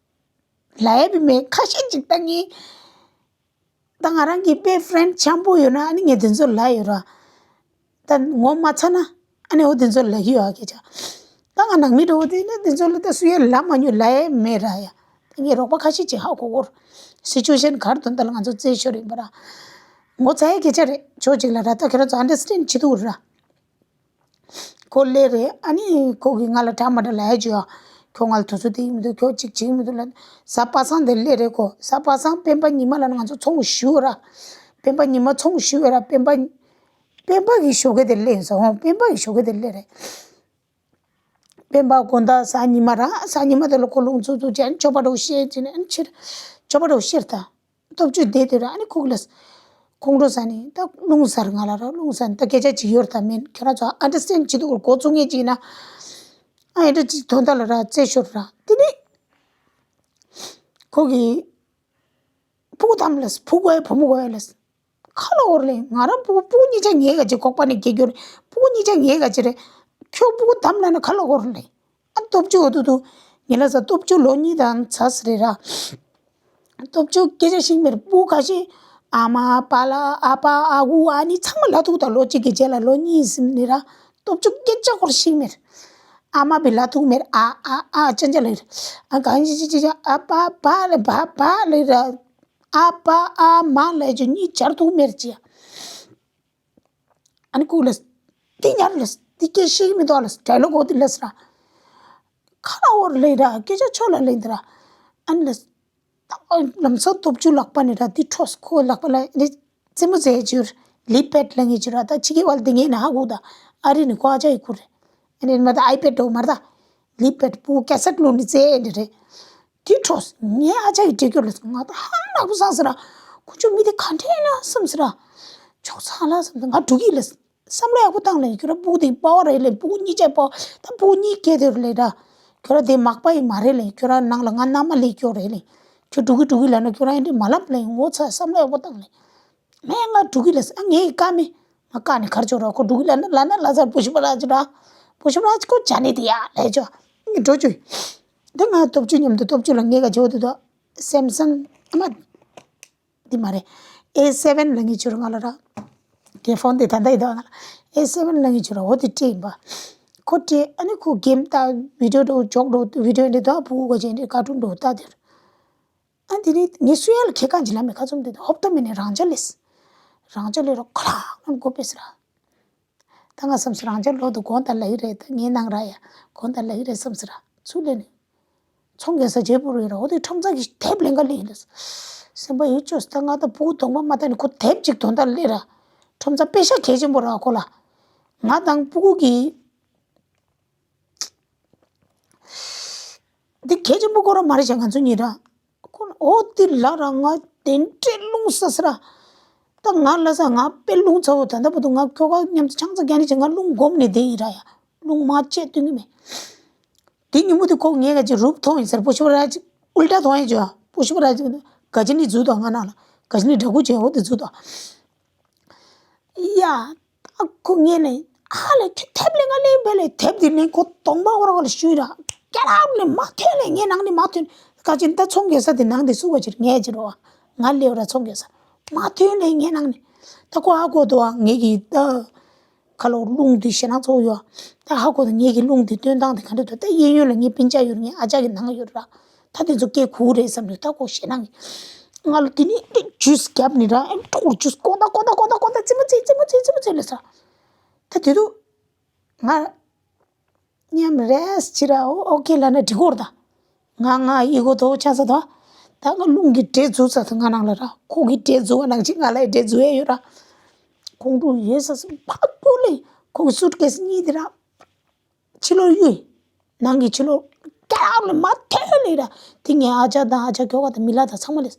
ལ་ཡ་བི་མེ་ཁ་ཤས་ཅིག་ད་ངི། ད་ང་རང་གི་པེ་ཕྲེན་འཆམ་པོ་ཡོད་ན་ཨ་ནི་ངས་དེ་ཚོ་ལ་ཡོད་ར། ད་ངོ་མ་ཚ་ན་ཨ་ནི་འོ་དེ་ཚོ་ལ་ཡོད་ཨ་སྐད་ཆ། ད་ང་ནང་མི་འགྲོ་བོ་དེ་ནི་དེ་ཚོ་ལ་ད་སུ་ཡ་ལ་མ་ཉུ་ལ་ཡ་མེད་ར་ཡ། ད་ངས་རོགས་པ་ཁ་ཤས་ཅིག་ཧ་གོ་གོ་ར། སི་ཅུ་ཨེ་ཤན་ག་རེ་དོན་དག་ལ་ང་ཚོ་རྩེ་ཤོར་ཡིན་པ་ར། ངོ་ཚ་ཡ་སྐད་ཆ་རེད་ཕྱོགས་གཅིག་ལ་ར་ད་ཁྱེད་རང་ཚོ་ཨན་ཌར་སི་ཊེན་ཌ་བྱེད་ཐུབ་ར། ཁོ་སླེབས་རེད་ཨ་ནི་ཁོ་གིས་ང་ལ་འདྲ་མ་འདྲ་ལབ་ཡ་ཅིག་ཡོད། ཁྱོད་ང་ལ་དུས་ཚོད་དེ་ཡིན་མི་འདུག་ཁྱོད་ཅིག་བྱེད་ཀྱི་མི་འདུག་ལབ་ནས་གཟའ་པ་སངས་དེར་སླེབས་རེད་ཁོ། གཟའ་པ་སངས་སྤེན་པ་ཉི་མ་ལ་ང་ཚོ་ཚོང་ཞུ་ར། སྤེན་པ་ཉི་མ་ཚོང་ཞུ་ར་སྤེན་པ། སྤེན་པ་གི་ཞོགས་ཀས་དེར་སླེབས་ཡིན་ཟེར་འོང་སྤེན་པ་གི་ཞོགས་ཀས་དེར་སླེབས་རེད། སྤེན་པ་དགོང་དག་གཟའ་ཉི་མ་ར་གཟའ་ཉི་མ་དེ་ལ་ཁོ་རླུང་འཚུབ་འཚུབ་བྱས་ནས་ཅོ་པ་འདྲ་བོ་བཤད་ཅིག་ནས་ཨ་ནི་ཕྱིར། ཅོ་པ་འདྲ་བོ་བཤད་ད། སྟོབས་བཅུ་བསྡད་དུས་ར་ཨ་ནི་ཁོ་གི་ལ། ཁོང་ཁྲོ་ཟ་ནི་ད་རླུང་ཟ་ར་ང་ལ་ར་རླུང་ཟ་ནི་ད་སྐད་ཆ་ཅིག་ཡོད་རེད་ད་མིན་ཁྱོད་རང་ཚོ་ཨན་ཌར་སི་ཊེན་ཌ་བྱེད་དུས་འགོ་བཙུགས་ངེས་ཅིག་ན། ཨ་ཨེ་འདྲ་ཅིག་དོན་དག་ལ་ར་རྩེ་ཤོར་ར་དེ་ནི། ཁོ་གི། ཕྲུ་གུ་དམ་ལ་ཕྲུ་གུ་ཨེ་བུ་མོ་གོ་ཨེ་ལ། ཁ་ལ་འོར་ལེ་ང་རང་ཕྲུ་གུ་ཕྲུ་གུ་གཉིས་ཆ་ངའི་ག་ཅིག་ཁོག་པ་ནས་སྐྱེ་རྒྱུ་རེད་ཕྲུ་གུ་གཉིས་ཆ་ངའི་ག་ཅིག་རེད། ཁྱོད་ཕྲུ་གུ་དམ་ལ་ན་ཁ་ལ་འོར་ལེ། ཨ་སྟོབས་བཅུ་འོ་དུ་དུ། ངེད་ལ་ས་སྟོབས་བཅུ་ལོ་གཉིས་དང་ཚ་ས་རེད་ར། སྟོབས་བཅུ་སྐད་ཆ་ཤེས་མེད་པུ་ཁ་ཤས། ཨ་མ་པ་ལ་ཨ་ཕ་ཨ་ཁུ་ཨ་ནི་ཚང་མ་ལ་ཐུག་ད་ལོ་གཅིག་གི་རྗེས་ལ་ལོ་གཉིས་ཟིན་ནི་ར། སྟོབས་བཅུ་སྐད་ཆ་སྐོར་ཤེས་མེད། ཨ་མ་བི་ལ་ཐུག་མེད་ཨ་ཨ་ཨ་ཅན་ཅ་ལེ་ར། ཨ་གང་ཅི་ཅི་ཅི་ཅི་ཨ་པ་པ་ལེ་པ་པ་ལེ་ར། ཨ་ཕ་ཨ་མ་ལེ་ཅི་གཉིས་ཆར་ཐུག་མེད་ཅི། ཨ་ནི་ཁུག་ལས། འདི་ཉར་ལས། འདི་སྐད་ཤེས་ཀྱི་མི་འདུག་ལས། ཌའི་ལོག་འོ་འདི་ལས་ར། ཁ་ལ་འོར་ལེན་ར། སྐད་ཆ་ཆོ་ལ་ལེན་འདི་ར། ཨ་ནི་ལས། ད་ལམ་སང་སྟོབས་བཅུ་ལག་པ་ནི་ར་འདི་འཕྲོས་ཁོ་ལག་པ་ལ་ནི་རྩེད་མོ་རྩེ་ཅིར། ལི་པེད་ལ་ངེས་ཅི་ར་ད་ཕྱི་གི་བལ་འདི་ངེས་ན་ཧ་གོ་ད། ཨ་རི་ནི་ཁོ་ཨ་ཅག་གི་ཁུར་རེད། ཨ་ནི་མ་ད་ཨའི་པེད་འགྲོ་མར་ད། ལི་པེད་པུ་ཀེ་སེཊ་ལོ་ནི་རྩེ་འདི་རེད། དེ་འཕྲོས་ངའི་ཨ་ཅག་གིས་དྲི་རྒྱུ་ལ་ང་ད་ཧང་ནག་པོ་སངས་ཟེར་ར། ཁོ་ཚོ་མི་དེ་ག་འདྲ་ཡིན་ན་བསམ་ཟེར་ར། ཆོག་ཚང་ལ་བསམ་ད་ང་འགྲོ་གི་ལ། བསམ་བློ་ཡག་པོ་བཏང་ལ་ཁྱོད་ར་སྤུ་གུ་དེ་པོ་རེད་ལེ་སྤུ་གུ་གཉིས་ཆ་པོ་ད་སྤུ་གུ་གཉིས་སྐྱེས་དེ་རུ་ལེ་ར། ཁྱོད་ར་དེ་མག་པ་ཡི་མ་རེད་ལེ་ཁྱོད་ར་ནང་ལ་ང་མནའ་མ་ལེ་སྐྱོ་རེད་ལེ། ཁྱོད་འགྲོ་གི་འགྲོ་གི་ལ་ན་ཁྱོད་ར་ཨེ་འདྲ་མ་ལབ་ལེ་ངོ་ཚ་བསམ་བློ་ཡག་པོ་བཏང་ལེ། མེ་ང་འགྲོ་གི་ལ་ས་ངའི་བཀའ་མེད། ང་བཀའ་ནས་གར་ཆོག་ར་ཁོ་འགྲོ་གི་ལ་ན་ལ་ན་ལ་ཟར་པོ་ཤི་པ་ལ་ཅི་ར། པུ་ཤི་པ་རཱཇ་ཁོ་བྱ་ནི་དེ་ཡ་ལས་ཅོ། འགྲོ་ཅུ། དེ་ང་སྟོབས་བཅུ་མཉམ་དུ་སྟོབས་བཅུ་ལ་ངས་ག་ཅོ་དེ་དོ། སེམ་སང་ཨ་མ། འདི་མ་རེད། ཨེ་སེ་བེན་ལ་ངས་བྱོས་ར་ང་ལ་ར། དེ་ཕོན་དེ་ད་ལྟ་ཡི་དོ་ང་ལ། ཨེ་སེ་བེན་ལ་ངས་བྱོས་ར་འོ་དེ་སྤྲད་ཡིན་པ། ཁོ་སྤྲད་ཨ་ནི་ཁོ་གེམ་ལྟ་བི་ཌིའོ་འགྲོ་ཇོག་འགྲོ་བི་ཌིའོ་འདི་དོ་ཕུ་གུ་ག་ཅན་འདི་ཀ་ཊུན་འགྲོ་ལྟ་དེར། ཨ་འདི་ནི་ངས་སུ་ཡ་ལ་ཁེ་གང་ཅི་ལ་མེད་ཁ་ཚུམ་དེ་དོ་ཧོབ་ཏ་མི་ནི་རང་ཅག་ལེས། རང་ཅག་ལེ་རོ་ཁ་ལག་ང་མགོ་པེ་སི་ར། ད་ང་བསམ་སོང་རང་ཅག་ལོ་དུ་དགོང་དང་ལ་ཡི་རེད་ད་ངའི་ནང་ར་ཡ་དགོང་དང་ལ་ཡི་རེད་བསམ་སོང་ར་ཚུར་ལེན་ནི། ཚོང་རྒྱག་ས་རྗེ་པོ་རེད་ར་འོ་དེ་ཁྲོམ་ཚ་གི་དེབ་ལེན་ག་ལེན་ཡིན་ལ། སེམས་པ་ཡིད་ཆོས་ད་ང་ད་ཕྲུ་གུ་གདོང་པ་མ་ལྟ་ནི་ཁོ་དེབ་ཅིག་དོན་དག་ལེ་ར། ཁྲོམ་ཚ་དཔེ་ཤ་གལ་ཆེན་པོ་ར་ཁོ་ལ། ང་དང་ཕྲུ་གུ་གི་འདི་གལ་ཆེན་པོ་ཁོ་རང་མ་རེད་ཅག་ང་ཚོ་གཉིས་ར། ཁོ་ཨོ་དེ་ལ་ར་ང་དེ་འདྲས་རླུང་ས་ས་ར། ད་ང་ལ་ས་ང་དཔེ་རླུང་ཚ་བོ་ད་ལྟ་བར་དུ་ང་ཁྱོ་ག་མཉམ་དུ་ཆང་ས་རྒྱག་ནི་ཅིག་ང་རླུང་སྒོམ་ནས་བསྡད་ཡིན་ར་ཡ། རླུང་མ་བཅད་སྟོན་གི་མེད། དེ་ཉིན་མོ་དེ་ཁོ་ངས་ག་ཅིག་རུབ་མཐོང་ཡིན་ཟེར་པུ་ཤི་པ་རཱཇ་ཨུལ་ཊ་མཐོང་ཡིན་ཅོ། པུ་ཤི་པ་རཱཇ་ག་ཅི་ནི་འཛུལ་དོ་ང་ནང་ལ་ག་ཅི་ནི་འདྲ་སྐུ་ཅན་འོ་དེ་འཛུལ་དོ། ཡ། ཨ་ཁོ་ངས་ལས། ཨ་ལས་ཁྱོད་དེབ་ལས་ང་ལས་བས་ལས་དེབ་འདི་ལས་ཁོ་གདོང་པ་འོར་ག་ལ་ཞུས་ར། སྐྱ་རག་ལས་མ་ཐོན་ལས་ངའི་ནང་ནས་མ་ཐོན། ཁ་ཅིག་ད་ཚོང་རྒྱག་ས་དེ་ནང་དེ་སུ་བ་ཅིར་ངས་ཅིར་བ། ང་ལས་བ་ར་ཚོང་རྒྱག་ས། མ་ཐོན་ལས་ངའི་ནང་ནས། ད་ཁོ་ཧ་གོ་དོ་བ་ངས་ཀྱི་ད། ཁ་ལོ་རླུང་དུ་ཞེ་ན་ཚོགས་ཡོད། ད་ཧ་གོ་ད་ངས་ཀྱི་རླུང་དུ་སྟོན་སྟངས་དེ་ག་འདྲ་འདུག་ད་གཡས་གཡོན་ལ་ངའི་སྤུན་ཀྱག་ཡོད་ར་ངའི་ཨ་ཅག་གི་ནང་ཡོད་ར། ད་དེ་ཚོ་སྐད་གོ་རེད་བསམ་ནས་ད་ཁོ་ཞེ་ན་ངས། ང་ལ་དེ་ནི་ཏེ་ཇུས་བརྒྱབ་ནི་ར་ཨེ་ཀྲོག་ཇུས་ཀོང་ད་ཀོང་ད་ཀོང་ད་ཀོང་ད་ཙི་མ་ཙི་ཙི་མ་ཙི་ཙི་མ་ཙི་ལ་ས། ད་དེ་དུ་ང་མཉམ་རེས་ཅི་ར་ཨོ་ཨོ་ཁེ་ལ་ན་འགྲིག་གོ་ར་ད། ང་ང་ཨི་གོ་དོ་ཆ་ས་ད། ད་ང་རླུང་གི་འདྲེ་འཛུགས་ས་ད་ང་ནང་ལ་ར་ཁོ་གི་འདྲེ་འཛུགས་པ་ནང་ཅི་ང་ལ་འདྲེ་འཛུགས་ཡ་ཡོད་ར། ཁོང་ཁྲོ་ཡོད་ས་སུ་ཕ་ཏོ་ལེ་ཁོ་གི་སུཊ་ཀེ་སི་གཉིས་དེ་ར། ཕྱི་ལོགས་གཡུག་ནང་གི་ཕྱི་ལོགས་སྐྱ་རག་ལ་མ་ཐོན་ལེ་ར། དེ་ངའི་ཨ་ཅག་དང་ཨ་ཅག་ཁྱོ་ག་དང་མི་ལ་དང་ཚང་མ་ལས།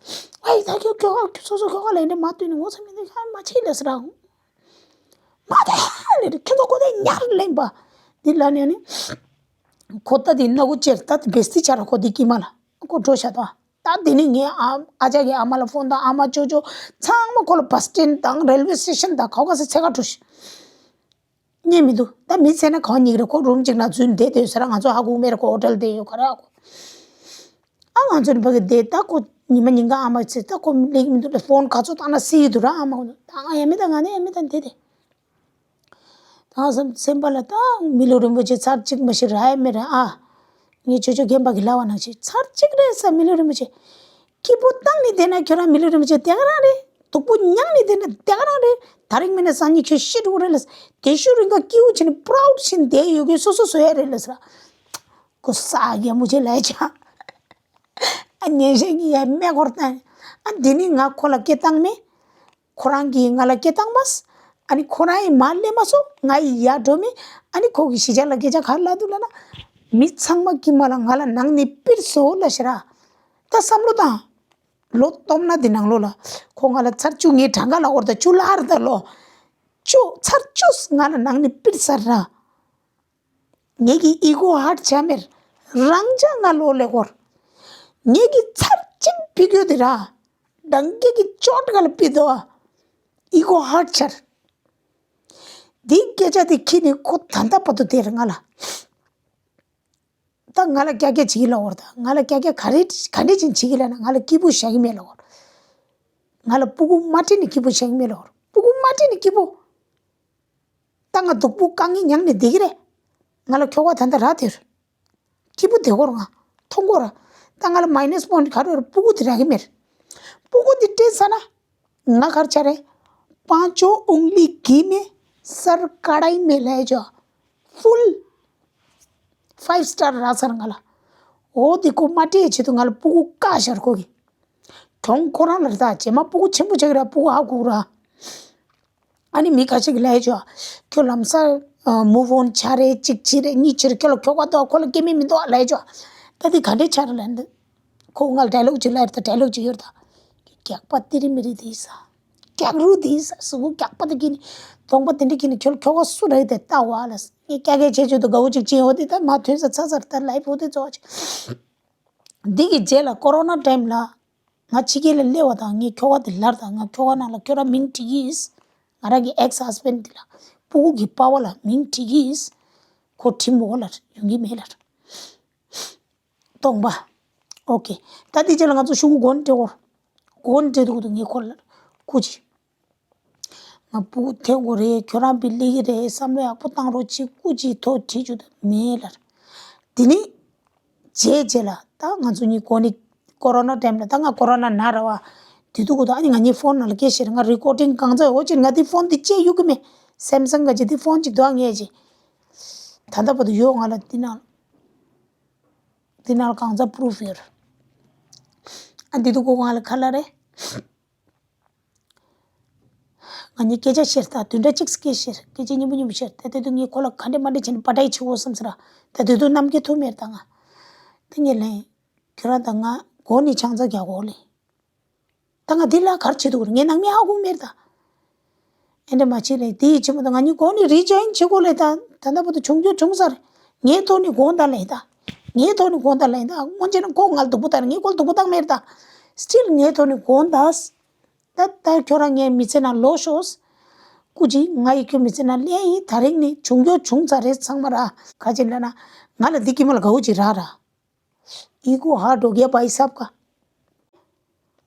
ཨའི་ད་ཁྱོ་ཁྱོ་ག་སོ་སོ་ཁྱོ་ག་ལ་ཡིན་ནས་མ་ཐོན་ནས་ངོ་ཚ་མི་འདུག་ཤ་མ་ཆེ་ལས་ར། མ་ཐོན་ལེ་ར་ཁྱོད་ཚོ་ཁོ་དེ་ཉར་ལེན་པ། འདི་ལ་ནས་ནི། ཁོ་ད་དེ་སྣ་སྒོ་ཅེར་ད་དེ་བེས་ཏི་ཆ་ར་ཁོ་དེ་ཀི་མ་ལ་ཁོ་འགྲོ་ཤ་ད། ད་དེ་ནི་ངའི་ཨ་ཨ་ཅག་གི་ཨ་མ་ལ་ཕོན་དང་ཨ་མ་ཅོ་ཅོ་ཚང་མ་ཁོ་ལ་བ་སི་སི་ཊེན་དང་རེལ་ཝེ་སི་ཊེ་ཤན་དང་ཁོ་ག་སེ་ཚེ་ག་འགྲོ་ཤི། རྙེད་མི་འདུག་ད་མི་ཚེ་ན་གང་ཉིག་རེ་ཁོ་རུམ་གཅིག་ན་འཛུལ་བསྡད་དེ་ཟེར་ང་ཚོ་ཧ་གོ་མེད་རེ་ཁོ་ཧོ་ཊེལ་བསྡད་ཡོད་ག་རེ་ཧ་གོ། ཨ་ང་ཚོ་ནི་ཕ་གི་བསྡད་ད་ཁོ་ཉི་མ་ཉིན་གང་ཨ་མ་ཚེ་ད་ཁོ་སླེབས་མི་འདུག་ལ་ཕོན་ག་ཚོད་བཏང་ན་སི་ཡི་འདུག་ར་ཨ་མ་ཁོ་ད་ང་ཡ་མི་ད་ང་ནི་ཡ་མི་ད་བསྡད་དེ། ད་ང་སེམས་སེམས་པ་ལ་ད་མི་ལུས་རིན་པོ་ཆེ་ཚར་གཅིག་མ་ཤི་ར་ཡ་མེད་ར་ཨ། ངའི་ཅོ་ཅོ་རྒན་པ་གི་ལབ་པ་ནང་བཞིན་ཚར་གཅིག་རེད་ས་མི་ལུས་རིན་པོ་ཆེ། སྐྱིད་པོ་བཏང་ནི་བསྡད་ན་ཁྱོད་རང་མི་ལུས་རིན་པོ་ཆེ་དེ་ག་རང་རེད། སྡུག་པོ་མྱངས་ནི་དེ་ནི་དེ་ག་རང་རེད། ད་རིང་མིན་ན་སང་ཉིན་ཁྱོད་ཤི་འགྲོ་གི་རེད་ལ། དེ་ཤུ་རིང་ག་སྐྱིད་པོ་བྱས་ནས་པ་རའུ་ཌི་བྱས་ནས་བསྡད་ཡོད་གི་སོ་སོ་བཟོ་ཡ་རེད་ལ་ཟེར། ཁོ་ས་ག་མུ་ཆེ་ལས་ཅང་། ཨ་ཉན་ཤེས་ཀྱི་ཡ་མེད་སྐོར་དང་། ཨ་འདི་ནི་ང་ཁོ་ལ་སྐད་བཏང་མེད། ཁོ་རང་གིས་ང་ལ་སྐད་བཏང་མ་སོང་། ཨ་ནི་ཁོ་རང་ཡིས་མ་སླེབས་མ་སོང་ང་ཡིས་ཡར་འགྲོ་མེད། ཨ་ནི་ཁོ་གིས་གཞིས་ཆགས་ལ་སྐད་ཆ་ག་རེ་ལབ་འདུག་ལབ་ན། མི་ཚང་མ་གིས་མ་ལ་ང་ལ་ནང་ནས་པིར་བཟོ་ལབ་ཤི་ར། ད་བསམ་བློ་བཏང་། ལོ་སྟོང་ན་འདི་ནང་ལོགས་ལ། ཁོ་ང་ལ་ཚར་བཅུ་ངའི་གྲངས་ཀ་ལ་འོར་ད་བཅུ་ལྷག་རེད་ད་ལོ། བཅུ་ཚར་བཅུ་ང་ལ་ནང་ནས་པིར་ཟེར་ར། ངེད་ཀྱི་ཨི་གོ་ཧར་ཊི་བྱ་མེར། རང་ཅག་ང་ལོ་ལེ་གོར། ངེད་ཀྱི་ཚར་གཅིག་པི་གོ་དེ་ར། ཌང་ཀི་གི་ཅོ་ཊི་ག་ལ་པི་དོ། ཨི་གོ་ཧར་ཊི་ཆར། འདི་སྐད་ཆ་དེ་ཁྱི་ནི་ཁོ་ད་ལྟ་བར་དུ་དེར་ང་ལ། ད་ང་ལ་ཀྱ་ཀྱ་བྱེད་ཀྱི་ལ་འོར་ད་ང་ལ་ཀྱ་ཀྱ་ག་རེ་ག་འདྲས་ཅིག་བྱེད་ཀྱི་ལ་ན་ང་ལ་སྐྱིད་པོ་བཞག་གི་མེད་ལ་འོར། ང་ལ་སྤུ་གུ་མ་སྤྲད་ནས་སྐྱིད་པོ་བཞག་གི་མེད་ལ་འོར་སྤུ་གུ་མ་སྤྲད་ནས་སྐྱིད་པོ། ད་ང་སྡུག་པོ་དཀའ་ངལ་མྱངས་ནས་བསྡད་ཀྱི་རེད། ང་ལ་ཁྱོ་ག་ད་ལྟ་རག་དེར། སྐྱིད་པོ་བསྡད་གོ་ར་ང་མཐོང་གོ་ར། ད་ང་ལ་མའི་ནས་པོའིན་ཊི་ག་རེ་རེད་སྤུ་གུ་དེ་རག་གི་མེད། སྤུ་གུ་དེ་སྤྲད་ཚར་ན། ང་གར་ཆ་རེད། पाँचों उंगली घी में सर कढ़ाई में ले जा। Full five star རག་ཚར་ང་ལ། འོ་དེ་ཁོ་མ་སྤྲད་ཆེད་དུ་ང་ལ་སྤུ་གུ་བཀག་ཤར་ཁོ་གི། གྱོང་ཁོ་རང་ལ་རེད་ད་རྗེས་མ་སྤུ་གུ་ཆེན་པོ་ཆགས་ཀྱི་ར་སྤུ་གུ་ཧ་གོ་ར། ཨ་ནི་མི་ཁ་ཤས་ཀྱིས་ལབ་ཡ་ཅོ། ཁྱོད་ལམ་སང་མུ་བོན་ཆ་རེ་གཅིག་བྱེད་རེ་གཉིས་བྱེད་རེ་ཁྱོད་ལ་ཁྱོ་ག་འདུག་ཁོ་ལ་སྐྱེ་དམན་མི་འདུག་ལབ་ཡ་ཅོ། ད་འདི་ག་འདྲའི་ཆ་རེ་ལབ་འདི། ཁོ་ང་ལ་ཌའི་ལོག་ཅིག་ལབ་ཡ་རེད་ད་ཌའི་ལོག་ཅིག་ཡོད་རེད་ད། རྒྱག་པ་ཏི་རི་མི་རི་དེ་ས། རྒྱག་རུ་དེ་ས་གཟུགས་པོ་རྒྱག་པ་དེ་གིན་ནི། གདོང་པ་དེ་འདྲ་གིན་ནི་ཁྱོད་ལ་ཁྱོ་ག་སུ་རེད་དེ་ལྟ་བ་ལ། ངས་ཀྱ་ཀྱ་བྱེད་ཆོད་དུ་དགའ་བོ་ཅིག་བྱེད་འོ་དེ་ད་མ་ཐོན་ས་ཚ་ཚར་ད་ལའི་ཕོ་དེ་ཚོ་ཅིག་འདི་གི་རྗེས་ལ་ཀོ་རོ་ན་ཊའིམ་ལ། ང་ཕྱི་རྒྱལ་ལ་སླེབས་པ་དང་ངའི་ཁྱོ་ག་དེ་ལར་དང་ང་ཁྱོ་ག་ནང་ལ་ཁྱོད་རང་མིང་བྲིས་ཀྱིས། ང་རང་གི་ཨེག་སི་ཧས་བྷེན་ཌི་དེ་ལ་སྤུ་གུ་གི་པ་ཕ་ལ་མིང་བྲིས་ཀྱིས། ཁོ་དྲིས་མོ་ལ་ཡོང་གི་མེད་ལ། སྟོང་པ། ཨོ་ཀེ། ད་དེ་རྗེས་ལ་ང་ཚོ་ཤུ་གུ་གོན་སྤྲད་གོ། གོན་སྤྲད་དུས་ངས་ཁོ་ལ་སྐུ་མཁྱེན། ང་སྤུ་གུ་ཐེབས་དགོས་རེད། ཁྱོད་རང་བི་ལི་གི་རེད། བསམ་བློ་ཡག་པོ་བཏང་རོགས་གྱིས། སྐུ་མཁྱེན་ཐོག་དྲིས་རྒྱུ་དེ་མེད་ལ། དེ་ནི་རྗེས་རྗེས་ལ་ད་ང་ཚོ་གཉིས་ཀོ་ནི་ཀོ་རོ་ན་ཊའིམ་ལ། ད་ང་ཀོ་རོ་ན་ན་ར་བ། དེ་དུས་གོ་ད་ཨ་ནི་ང་གཉིས་ཕོན་ནང་ལ་སྐད་བཤད་རེད། ང་རི་ཀོར་ཌིང་གང་ཚ་འོ་ཅིག་ང་དེ་ཕོན་དེ་བཅད་གཡུག་གི་མེད། སེམ་སང་ག་ཅིག་དེ་ཕོན་ཅིག་འདུག་ངས་ཅིག་ད་ལྟ་བར་དུ་ཡོད་ང་ལ་དེ་ནང་། དེ་ནང་ལ་གང་ཚ་པུ་རུབ་ཡོད་རེད། ཨ་དེ་དུས་གོ་ང་ལ་ཁ་ལ་རེད། ང་གཉིས་སྐད་ཆ་བཤད་ད་བདུན་ཕྲག་གཅིག་སྐད་བཤད། སྐད་ཆ་སྙན་པོ་སྙན་པོ་བཤད། ད་དེ་དུས་ངས་ཁོ་ལ་ག་འདྲ་མ་འདྲ་བྱས་ནས་པ་ཏའི་བྱེད་དགོས་བསམ་ཟེར་ར། ད་དེ་དུས་གནམ་གྱི་ཐུག་མེད་ད་ང་། དེ་ངས་ལན། ཁྱོད་རང་དང་ང་གོ་ནི་ཆང་ཚ་རྒྱག་གོ་ལེ། ད་ང་འདི་ལ་གར་བྱེད་དུ་ངས་ནང་མི་ཧ་གོ་མེད་ད། ཨེ་འདྲ་མ་བྱེད་ལེ་དེ་ཡི་ཆེན་མོ་ད་ང་གཉིས་གོ་ནི་རི་ཇོ་ཡིན་བྱེད་གོ་ལེ་ད། ད་ལྟ་བར་དུ་བྱུང་རྒྱུ་བྱུང་ཚར། ངའི་ཐོག་ནི་གོ་ད་ལེ་ད། ངའི་ཐོག་ནི་གོ་ད་ལེ་ད། སྔོན་ཆད་ན་ཁོ་ང་ལ་སྡུག་པོ་བཏང་ངས་ཁོ་ལ་སྡུག་པོ་བཏང་མེད་ད། སི་ཊིལ་ངའི་ཐོག་ནི་གོ་ད། ད་ད་ཁྱོད་རང་ངའི་མི་ཚེ་ནང་ལོག་ཤོག་སྐུ་མཁྱེན་ང་ཡི་ཁྱོད་མི་ཚེ་ནང་ལེན་ཡིན། ད་རིང་ནི་བྱུང་རྒྱུ་བྱུང་ཚར་རེད་ཚང་མ་ར། ག་ཅི་ལ་ན་ང་ལ་འདི་ཀྱི་མ་ལ་དགའ་བོ་ཅིག་རག་ར། ཨི་གོ་ཧར་ཌོ་གེ་པ་ཨི་སབ་ཀ།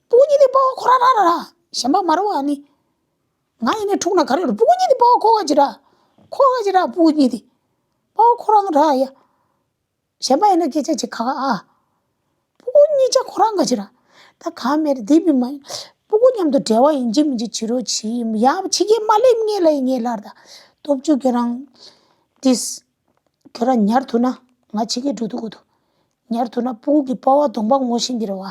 སྤུ་གུ་གཉིས་དེ་པ་བ་ཁོ་ར་ར་ར་ར། གཞན་པ་མ་ར་བ་ནི། ང་ཡིན་ནས་འཁྲུག་ན་ག་རེ་རེད། སྤུ་གུ་གཉིས་དེ་པ་བ་ཁོ་ག་ཅི་ར། ཁོ་ག་ཅི་ར་སྤུ་གུ་གཉིས་དེ། པ་བ་ཁོ་རང་ར་ཡ། གཞན་པ་ཡིན་ན་སྐད་ཆ་ཅིག་ཁ་ཁ་ཨ། སྤུ་གུ་གཉིས་ཆ་ཁོ་རང་ག་ཅི་ར། ད་གང་མེད་རེད་དེ་བི་མ་ཡིན། སྤུ་གུ་མཉམ་དུ་འབྲེལ་བ་ཡིན་གཅིག་མིན་གཅིག་བྱེད་རོགས་བྱེད་ཡ་ཕྱི་རྒྱལ་མ་སླེབས་ངེས་ལ་ཡིན་ངེས་ལར་ད། སྟོབས་བཅུ་ཁྱོད་རང་། ཏིས། ཁྱོད་རང་ཉར་ཐུབ་ན་ང་ཕྱི་རྒྱལ་འགྲོ་ཐུབ་གོ་ཐུབ། ཉར་ཐུབ་ན་སྤུ་གུ་གི་པ་བ་གདོང་པ་ངོ་ཤེས་ཀྱི་རེད་བ།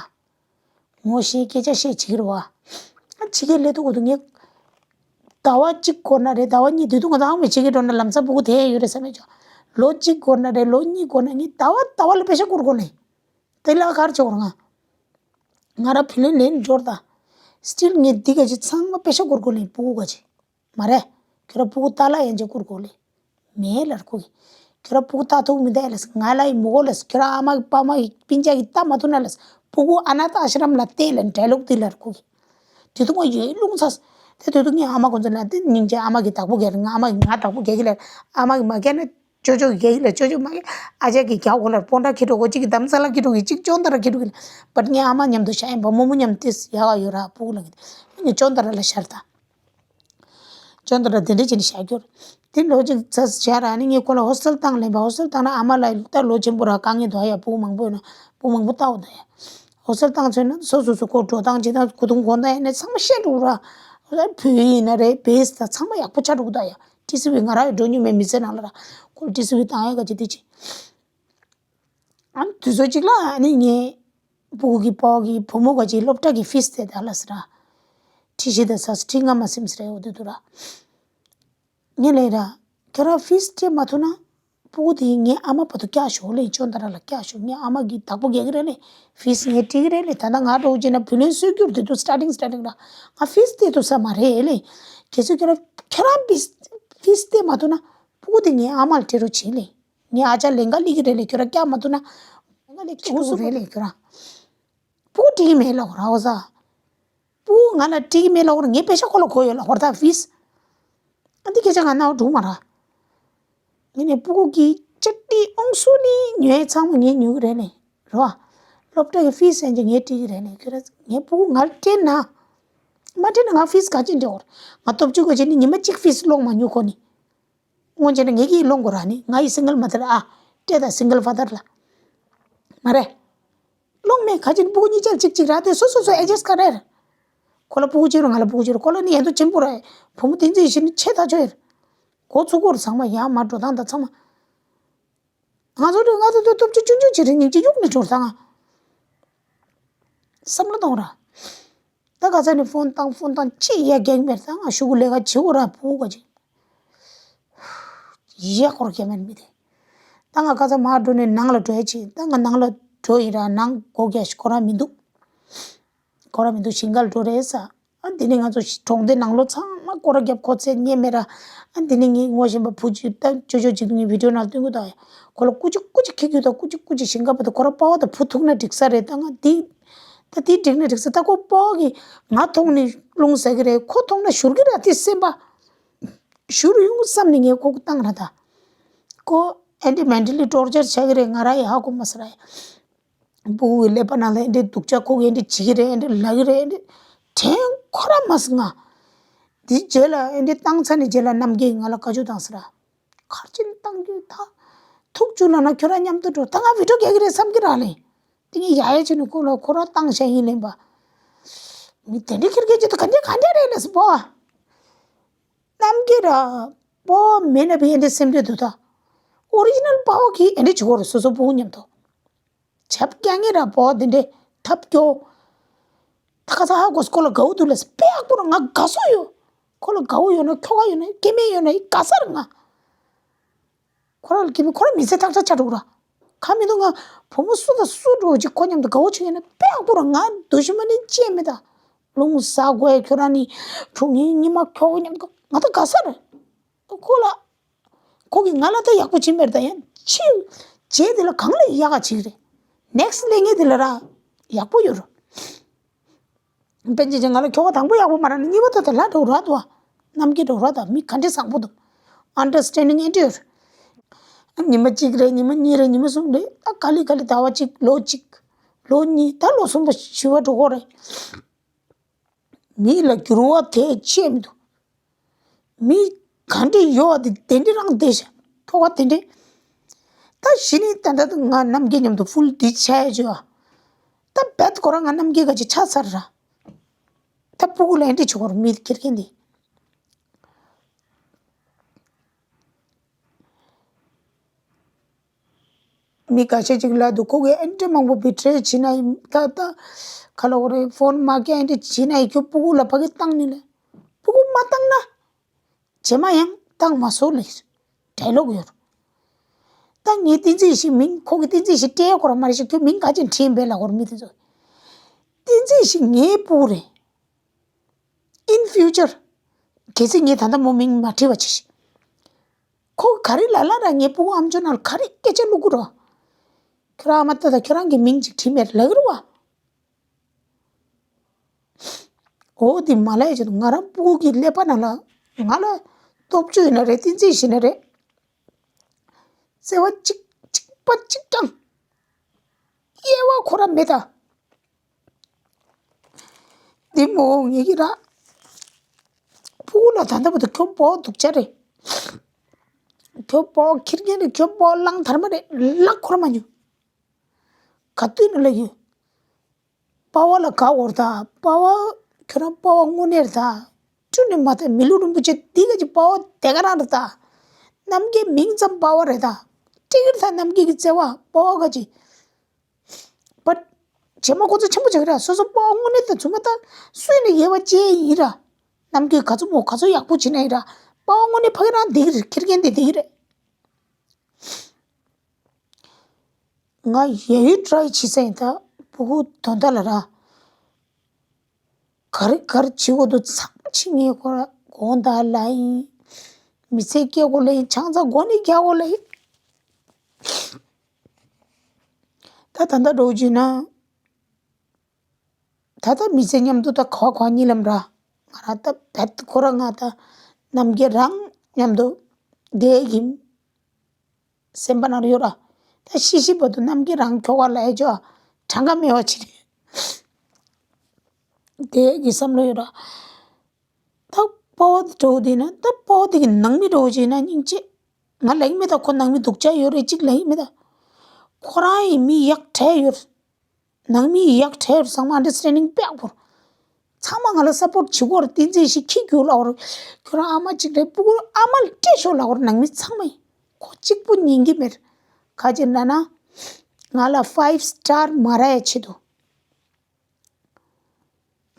ངོ་ཤེས་སྐད་ཆ་བཤད་བྱེད་ཀྱི་རེད་བ། ཨ་ཕྱི་རྒྱལ་སླེབས་ཐུབ་གོ་ཐུབ་ངས། ཟླ་བ་གཅིག་འགོར་ན་རེད་ཟླ་བ་གཉིས་དེ་དུས་ང་ཚང་མ་ཕྱི་རྒྱལ་འགྲོ་ན་ལམ་སང་སྤུ་གུ་དེ་ཡོད་རེད་བསམ་མེད་ཅོ། ལོ་གཅིག་འགོར་ན་རེད་ལོ་གཉིས་འགོར་ན་ངས་ཟླ་བ་ཟླ་བ་ལ་པེ་ཤ་བསྐུར་གོ་ལེ། དེ་ལ་གར་ཆོག་ར་ང་། ང་ར་ཕི་ལན་ལན་འབྱོར་ད། སི་ཊིལ་ངས་འདི་ག་ཅི་ཚང་མ་པེ་ཤ་བསྐུར་གོ་ལེ་སྤུ་གུ་ག་ཅི། མ་རེད། ཁྱོད་ར་སྤུ་གུ་ལྟ་ལ་ཡན་ཆད་བསྐུར་གོ་ལེ། མེད་ལར་ཁོ་གི། ཁྱོད་ར་སྤུ་གུ་ལྟ་ཐུབ་མི་འདའ་ལས་ང་ལ་ཡི་མོ་གོ་ལས་ཁྱོད་ར་ཨ་མ་གི་པ་མ་གི་སྤུན་ཀྱག་གི་ལྟ་མ་ཐུབ་ན་ལས་སྤུ་གུ་ཨ་ན་ཐ་ཨ་ཤི་རམ་ལ་བལྟས་ལ་འདྲ་ལུགས་འདི་ལར་ཁོ་གི། དེ་དུས་ང་ཡོད་རླུང་ཚ། དེ་དུས་ངའི་ཨ་མ་ཁོ་ཚོ་ལ་དེ་སྙིང་རྗེ་ཨ་མ་གི་བདག་པོ་གལ་ང་ཨ་མ་གི་ང་བདག་པོ་གལ་གི་ལ་ཨ་མ་གི་མ་གལ་ན་ཅོ་ཅོ་གི་གལ་གི་ལ་ཅོ་ཅོ་མ་གི་ཨ་ཅག་གི་རྒྱག་གོ་ལ་སྤོན་ཏྲ་ཁྱི་གྲོགས་གོ་གཅིག་གི་དམ་ཚ་ལ་ཁྱི་གྲོགས་གི་གཅིག་ཅོན་ཏ་ར་ཁྱི་གྲོགས་གི་ལ་བར་ངའི་ཨ་མ་མཉམ་དུ་ཤ་ཡིན་པ་རྨོ་མོ་མཉམ་དེ་ཡག་ག་ཡོད་ར་སྤུ་གུ་ལ་གི་ངས་ཅོན་ཏ་ར་ལ་ཤར་ད། ཅོན་ཏ་ར་དེ་འདྲ་བྱས་ནས་བཞག་རྒྱུར། དེ་ལོ་གཅིག་ཙམ་བྱས་ར་ནི་ངས་ཁོ་ལ་ཧོ་སི་ཊེལ་བཏང་ལེན་པ་ཧོ་སི་ཊེལ་བཏང་ན་ཨ་མ་ལ་ད་ལོ་ཆེན་པོ་ར་དཀའ་ངལ་འདུག་ཡ་སྤུ་གུ་མང་པོ་ཡོད་ན་སྤུ་གུ་མང་པོ་ལྟ་འོ་ད་ཡ། ཧོ་སི་ཊེལ་བཏང་ཚོད་ན་སོ་སོ་སོ་ཁོ་འགྲོ་སྟངས་བྱེད་སྟངས་གོ་ཐུང་གོ་ད་ཡ་ནས་ཚང་མ་ཤེས་འགྲོ་ར། བོད་ཡིན་ན་རེད་བེས་ད་ཚང་མ་ཡག་པོ་ཆགས་འགྲོ་གི་ད་ཡ། ཊི་སི་ཝི་ང་ར་ཡ་འགྲོ་མྱོང་མེད་མི་ཚེ་ནང་ལ་ར་ཁོ་ལ་ཊི་སི་ཝི་བཏང་ཡ་ག་ཅི་དེ་ཅི། ཨ་ནི་དུས་ཚོད་གཅིག་ལ་ཨ་ནི་ངའི་སྤུ་གུ་གི་པོ་གི་བུ་མོ་ག་ཅིག་སློབ་གྲྭ་གི་ཕིས་དེ་ད་ལ་ཟེར་ར། ཁྲི་བཞི་དང་ས་ཁྲི་ལྔ་མ་སིམ་ཟེར་ར་འོ་དེ་དུ་ར། ངས་ལས་ར། ཁྱོད་ར་ཕིས་སྤྲད་མ་ཐུབ་ན། སྤུ་གུ་དེ་ངའི་ཨ་མ་བར་དུ་བཀྱག་ཤོག་ལེ་ཅོན་ཏ་ར་ལ་བཀྱག་ཤོག་ངའི་ཨ་མ་གི་བདག་པོ་རྒྱག་གི་རེད་ལེ། ཕིས་ངས་སྤྲད་གི་རེད་ལེ་ད་ལྟ་ང་འགྲོ་གི་ན་བུ་ལོན་སོད་རྒྱུར་དེ་དུ་སི་ཊར་ཊིང་སི་ཊར་ཊིང་ར། ང་ཕིས་སྤྲད་ཐུབ་ས་མ་རེད་ལེ། གལ་སྲིད་ཁྱོད་ར་ཁྱོད་ར་ཕིས་ཕིས་སྤྲད་མ་ཐུབ་ན་སྤུ་གུ་དེ་ངའི་ཨ་མ་ལ་སྤྲད་རོགས་བྱེད་ལེ། ངའི་ཨ་ཅག་ལེན་ག་ལི་གི་རེད་ལེ་ཁྱོད་ར་བཀྱག་མ་ཐུབ་ན། ལེན་ག་ལི་ཁྱོད་སུ་རེད་ལེ་ཁྱོད་ར། སྤུ་གུ་སྤྲད་གི་མེད་ལ་ཧོ་ར་ཧོ་ས། སྤུ་གུ་ང་ལ་སྤྲད་གི་མེད་ལ་ཧོ་ར་ངའི་པེ་ཤ་ཁོ་ལ་གོ་ཡོད་ལ་ཧོ་ར་ད་ཕིས། ཨ་འདི་སྐད་ཆ་ང་ནའོ་འགྲོ་མ་ར། ངས་ནས་སྤུ་གུ་གི་ཅ་ཏི་ཨོང་སུ་ནི་ཉོས་ཚང་མ་ངས་ཉོས་གི་རེད་ལེ། རོ། སློབ་གྲྭ་གི་ཕིས་ཟེར་གྱི་ངས་སྤྲད་གི་རེད་ལེ་ཁྱོད་ར་ངའི་སྤུ་གུ་ང་ལ་སྤྲད་ན། མ་སྤྲད་ན་ང་ཕིས་ག་ཅི་འདྲ་བོར། ང་སྟོབས་བཅུ་ག་ཅི་ནི་ཉི་མ་གཅིག་ཕིས་སློང་མ་ཉོ་ཁོ་ནི། སྔོན་ཆད་ན་ངེད་ཀྱིས་སློང་དགོས་ར་ནི་ང་ཡི་སིང་གལ་མ་དར་ཨ། སྤྲད་དང་སིང་གལ་ཕ་དར་ལ། མ་རེད། སློང་མེད་ག་ཅིག་སྤུ་གུ་གཉིས་ཆར་གཅིག་གཅིག་ར་དེ་སོ་སོ་སོ་ཨེ་ཇེས་ཀ་རེར། ཁོ་ལ་སྤུ་གུ་གཅིག་རུ་ང་ལ་སྤུ་གུ་གཅིག་རུ་ཁོ་ལ་ནི་ཡན་དུ་ཆེན་པོ་ར་བུ་མོ་དེ་ཚོ་ཡི་ཤི་ནི་ཆེ་ཐག་ཆོད་ཡིན། འགོ་ཚུགས་སྐོར་ཚང་མ་ཡང་མ་འགྲོ་སྟངས་དང་ཚང་མ། ང་ཚོ་འདྲ་ང་ཚོ་འདྲ་སྟོབས་ཆུ་ཆུང་ཆུང་བྱེད་རིང་ཉིན་གཅིག་གཡུག་ནས་འགྲོ་ད་ང་། བསམ་བློ་གཏོང་ར། ད་ག་ཚ་ནས་ཕོན་བཏང་ཕོན་བཏང་ཅི་ཡ་རྒྱག་མེད་ད་ང་ཤུ་གུ་ལས་ཀ་བྱེད་འོ་ར་བུ་ག་ཅིག་ཡ་སྐོར་རྒྱག་མེད་མི་དེ། ད་ང་ག་ཚ་མར་འགྲོ་ནས་ནང་ལ་འགྲོ་ཡ་ཅིག་ད་ང་ནང་ལ་འགྲོ་ཡིན་ར་ནང་སྒོ་རྒྱག་ཤི་ཁོ་ར་མི་འདུག་ཁོ་ར་མི་འདུག་ཞིང་ཁར་འགྲོ་རེད་ས། ཨ་འདི་ནི་ང་ཚོ་གྲོང་སྡེ་ནང་ལོགས་ཚང་མ་སྐོར་ར་རྒྱབ་ཁོ་ཚེ་རྙེད་མེད་ར། ཨ་འདི་ནི་ངའི་ངོ་ཤེས་པ་བུ་གཅིག་ད་ཅོ་ཅོ་གཅིག་ངའི་བི་ཌིའོ་ནང་སྟོན་གི་ད། ཁོ་ལ་ཀུ་ཅི་ཀུ་ཅི་ཁྱི་རྒྱུ་ད་ཀུ་ཅི་ཀུ་ཅི་ཞིང་ཁ་པ་ད་ཁོ་ར་པ་བ་ད་བུ་ཐུག་ན་འགྲིག་ས་རེད་ད་ང་འདི། ད་འདི་འགྲིག་ན་འགྲིག་ས་ད་ཁོ་པ་བ་གི་ང་མཐོང་ནི་རླུང་ཟ་གི་རེད་ཁོ་མཐོང་ན་བཞུར་གི་ར་དེ་སེམས་པ། བཞུར་ཡོང་བསམ་ནི་ངས་ཁོ་བཏང་ར་ད། ཁོ། ཨེ་འདྲ་མེན་ཊལ་ལི་ཊོར་ཅར་བྱེད་ཀྱི་རེད། ང་རང་ཡག་གོ་མ་སོང་ར། སྤུ་གུ་གི་ཀླད་པ་ནང་ལ་ཨེ་འདྲ་སྡུག་ཅག་ཁོ་གིས་ཨེ་འདྲ་བྱེད་ཀྱི་རེད། ཨེ་འདྲ་ལབ་ཀྱི་རེད། ཨེ་འདྲ་དྲན་ཁོ་རང་མ་སོང་ང་། དེའི་རྗེས་ལ་ཨེ་འདྲ་བཏང་ཚར་ནས་རྗེས་ལ་རྣམ་རྒྱལ་ང་ལ་བཀའ་བཀྱོན་བཏང་སོང་ར། ག་རེ་བྱས་ནས་བཏང་རྒྱུ། ད་ཐུག་བཅུག་ལབ་ན་ཁྱོད་རང་མཉམ་དུ་འགྲོ། ད་ང་བི་ཌི་ཡོ་རྒྱག་གི་རེད་བསམ་གྱི་ར་ལས། དེ་ངས་ཡ་ཡ་བྱས་ནས་ཁོ་ལ་ཁོ་རང་བཏང་བཞག་ཡིན་ལབ་པ། མི་དེ་འདྲ་ཁེར་ཁེར་བྱེད་དུས་ག་འདྲ་ག་འདྲ་རེད་ལབ་སོང་པོ། རྣམ་རྒྱལ་ར་པོ་མེད་ན་བི་ཨེ་འདྲ་སེམས་ཁྲལ་འདུག་ད། ཨོ་རི་ཇི་ནལ་པོ་གིས་ཨེ་འདྲ་བྱེད་ཀྱི་རེད། སོ་སོ་སྤུ་གུ་མཉམ་དུ། བྱབ་རྒྱག་ངེས་ར་པོ་དེ་འདྲ་ཐབས་སྐྱོ། ད་ཁ་ས་ཧ་གོ་སྐོར་ལ་དགའ་བོ་འདུག་ལབ་སོང་པོ། ཡག་པོ་ར། ང་དགའ་སོ་ཡོད། ཁོ་ལ་དགའ་བོ་ཡོད་ན། ཁྱོ་ག་ཡོད་ན། སྐྱེ་དམན་ཡོད་ན་ཡི་དགའ་ས་རེད་ང་། ཁོ་རང་ལ་སྐྱེ་དམན། ཁོ་རང་མི་ཚེ་ཐག་ཆོད་ཆགས་འགྲོ་གི་ར། གང་མི་འདུག་ང་བུ་མོ་སུ་དང་སུ་འགྲོ་ཅིག་ཁོ་མཉམ་དུ་དགའ་བོ་བྱུང་ཡོད་ན་དཔེ་ཡག་པོ་ར། ང་འདུ་ཤེས་མ་ནི་ཅི་ཡང་མེད་ད། རླུང་ཟ་དགོས་ཡ། ཁྱོད་རང་ནི་གྲོངས་ངེས། ཉི་མ་ཁྱོ་ག་མཉམ་དུ་ང་ད་དགའ་ས་རེད། ཁོ་ལ། ཁོ་གིས་ང་ལ་ད་ཡག་པོ་བྱེད་མེད་ད། ཡང་ཕྱིན་རྗེས་དེ་ལ་གང་ལ་ཡག་ག་བྱེད་ཀྱི་རེད། ནེག་སི་ཊི་ལས་ངན་དེ་ལ་ར་ཡག་པོ་ཡོད་ར། དཔེར་ན་ཅིག་ང་ལ་ཁྱོ་ག་དང་པོ་ཡག་པོ་མ་རག་ན་གཉིས་པ་ད་ད་ལ་འགྲོ་ར་འདུག་བ། རྣམ་རྒྱལ་འགྲོ་ར་ད། མི་ག་འདྲ་བཟང་པོ་འདུག་ཨན་ཌར་སི་ཊེན་ཌིང་ཨེ་འདྲ་ཡོད་རེད། ཉི་མ་གཅིག་རེད། ཉི་མ་གཉིས་རེད། ཉི་མ་གསུམ་རེད། ད་ག་ལེ་ག་ལེ་ཟླ་བ་གཅིག་ལོ་གཅིག་ལོ་གཉིས། ད་ལོ་གསུམ་པ་བཞི་པ་འགྲོ་གི་རེད། མི་ལ་འགྱུར་བ་དེ་ཅི་ཡང་མི་འདུག་མི་ག་འདྲ་ཡོད་པ་དེ་དེ་འདྲ་རང་བསྡད་ཤག་ཁྱོ་ག་དེ་འདྲ། ད་གཞི་ནས་ད་ལྟ་ང་རྣམ་རྒྱལ་མཉམ་དུ་ཕུལ་འདི་བྱས་ཡོད་ཅོ། ད་བད་ཁོ་རང་ང་རྣམ་རྒྱལ་ག་ཅིག་ཆགས་ཚར་ར། ད་སྤུ་གུ་ལ་ཨེ་འདྲ་བྱེད་ཀྱི་རེད་མི་ཁེར་རྐྱང་དེ། མི་ཁ་ཤས་ཅིག་ལབ་འདུག་ཁོ་གིས་ཨེ་འདྲ་མང་པོ་བི་ཊི་རེ་བྱེད་ན་ཡིན། ད་ད་ག་ལབ་དགོས་རེད། ཕོན་མ་རྒྱག་ཨེ་འདྲ་བྱེད་ན་ཡིན། ཁྱོད་སྤུ་གུ་ལ་ཕ་གིར་བཏང་ནི་ལས། སྤུ་གུ་མ་བཏང་ན། རྗེས་མ་ཡང་བཏང་མ་སོང་ལབ་ཀྱི་ཌའི་ལོག་ཡོད་རེད། ད་ངས་བསྟན་འཛིན་ཡེ་ཤེས་མིང་། ཁོ་གིས་བསྟན་འཛིན་ཡེ་ཤེས་སྤྲད་ཡག་ཁོ་རང་མ་རེད་ཤག་ཁྱོད་མིང་ག་ཅིག་བྲིས་ཡིན་པས་ལབ་ཀྱི་ཡོད་རེད་མི་དེ་ཚོ། བསྟན་འཛིན་ཡེ་ཤེས་ངའི་སྤུ་གུ་རེད། ཨིན་ཕིའུ་ཅར་གལ་སྲིད་ངས་ད་ལྟ་མོ་མིང་མ་བྲིས་པ་བྱས་ཤིག་ཁོ་ག་རེ་ལབ་ལབ་ར། ངའི་སྤུ་གུ་ཨམ་ཅོག་ནང་ལ་ག་རེ་སྐད་ཆ་བླུག་གི་རེད། ཁྱོད་རང་ཨ་མ་ད་ད་ཁྱོད་རང་གི་མིང་ཅིག་བྲིས་མེད་ལབ་ཀྱི་རེད་བ། འོ་དེ་མ་ལབ་ཡ་ཆེད་དུ་ང་རང་སྤུ་གུ་གི་ཀླད་པ་ནང་ལ། ང་ལ་སྟོབས་བཅུ་ཡིན་ན་རེད། བསྟན་འཛིན་ཡེ་ཤེས་ཡིན་ན་རེད། བརྩེ་བ་གཅིག་གཅིག་པ་གཅིག་ཀྱང་། དབྱེ་བ་ཁོ་རང་མེད་ད། འདི་མོ་ངེད་ཀྱི་ར། སྤུ་གུ་ལ་ད་ལྟ་བར་དུ་ཁྱོད་སྤོ་སྡུག་ཅག་རེད། ཁྱོད་སྤོ་ཁེར་རྐྱང་རེད། ཁྱོད་སྤོ་གླང་དར་མ་རེད་ལབ་ཁོ་རང་མ་མྱོང་། ག་དུས་ནས་ལབ་ཡོད། པ་ཕ་ལ་དགའ་བོར་ད། པ་ཕ། ཁྱོད་རང་པ་ཕ་དངོས་གནས་རེད་ད། བཀྲུ་ནས་མ་ཐེབས། མི་ལུས་རིན་པོ་ཆེ་འདི་ག་ཅིག་པ་ཕ་དེ་ག་རང་རེད་ད། རྣམ་རྒྱལ་མིང་ཙམ་པ་ཕ་རེད་ད། ཀྲིག་ཀིར་ད་རྣམ་རྒྱལ་གྱི་བརྩེ་བ་པ་ཕ་ག་ཅིག་བ། རྗེས་མ་ཁོ་ཚོ་ཆེན་པོ་ཆགས་ཀྱི་ར། སོ་སོ་པ་ཕ་དངོས་གནས་ད་ཚུ་མ་ད་སུས་ནས་དབྱེ་བ་འབྱེད་ཡིན་ར། རྣམ་རྒྱལ་ག་ཚོད་མོ་ག་ཚོད་ཡག་པོ་བྱེད་ན་ཡིན་ར། པ་ཕ་དངོས་གནས་ཕ་གི་རང་བསྡད་ཀྱི་རེད། ཁེར་རྐྱང་དེ་བསྡད་ཀྱི་རེད། ང་ཡ་ཡུལ་ཊི་རའི་བྱེད་ས་ཡིན་ད། སྤུ་གུ་དོན་དག་ལ་ར། ག་རེ་ག་རེ་བྱེད་དགོས་འདུག་ཚང་མ་བྱེད་ངེས་ཁོ་ར། དགོང་དག་ལ་ཡིན། མི་ཚེ་སྐྱེལ་དགོས་ལ་ཡིན། ཆང་ས་སྒོ་ནས་རྒྱག་དགོས་ལ་ཡིན། ད་ད་ལྟ་འགྲོ་བྱས་ན། ད་ལྟ་མི་ཚེ་མཉམ་དུ་ད་ག་བ་ག་བ་གཉིད་ལམ་ར། ང་རང་ད་བད་ཁོ་ར་ང་ད་རྣམ་རྒྱལ་རང་མཉམ་དུ་བསྡད་ཀྱི་སེམས་པ་ནང་ཡོད་ར། ད་ཤི་ཤི་བར་དུ་རྣམ་རྒྱལ་རང་ཁྱོ་ག་ལ་ཨེ་ཅོ་གྲངས་ཀ་མེད་པ་ཅིག་རེད། བསྡད་ཀྱི་བསམ་བློ་ཡོད་ར། ད་པ་ཕ་འདྲ་བོ་དེ་ན། ད་པ་ཕ་དེ་གི་ནང་མི་འདྲ་བོ་ཅིག་ན་སྙིང་རྗེ། ང་ལབ་ཀྱི་མེད་ད། ཁོ་ནང་མི་སྡུག་ཅག་ཡོད་རེད་ཅིག་ལབ་ཀྱི་མེད་ད། ཁོ་རང་ཡི་མི་ཡག་གྲས་ཡོད། ནང་མི་ཡག་གྲས་ཚང་མ་ཨན་ཌར་སི་ཊེན་ཌིང་དཔེ་ཡག་པོ། ཚང་མ་ང་ལ་སབ་པོར་ཊི་བྱེད་ཀྱི་ཡོད་རེད། བསྟན་འཛིན་ཡེ་ཤེས་ཁྱི་རྒྱུག་ལབ་ཀྱི་ཡོད་རེད། ཁྱོད་རང་ཨ་མ་གཅིག་རེད། སྤུ་གུ་ཨ་མ་ལ་སྤྲད་ཤོག་ལབ་ཀྱི་ཡོད་རེད། ནང་མི་ཚང་མ་ཡིན། ཁོ་གཅིག་པུ་ཉན་གྱི་མེད། ག་ཅི་ལབ་ན། ང་ལ་ཕའིབ་སི་ཊར་མ་རག་ཡ་ཆེད་དུ།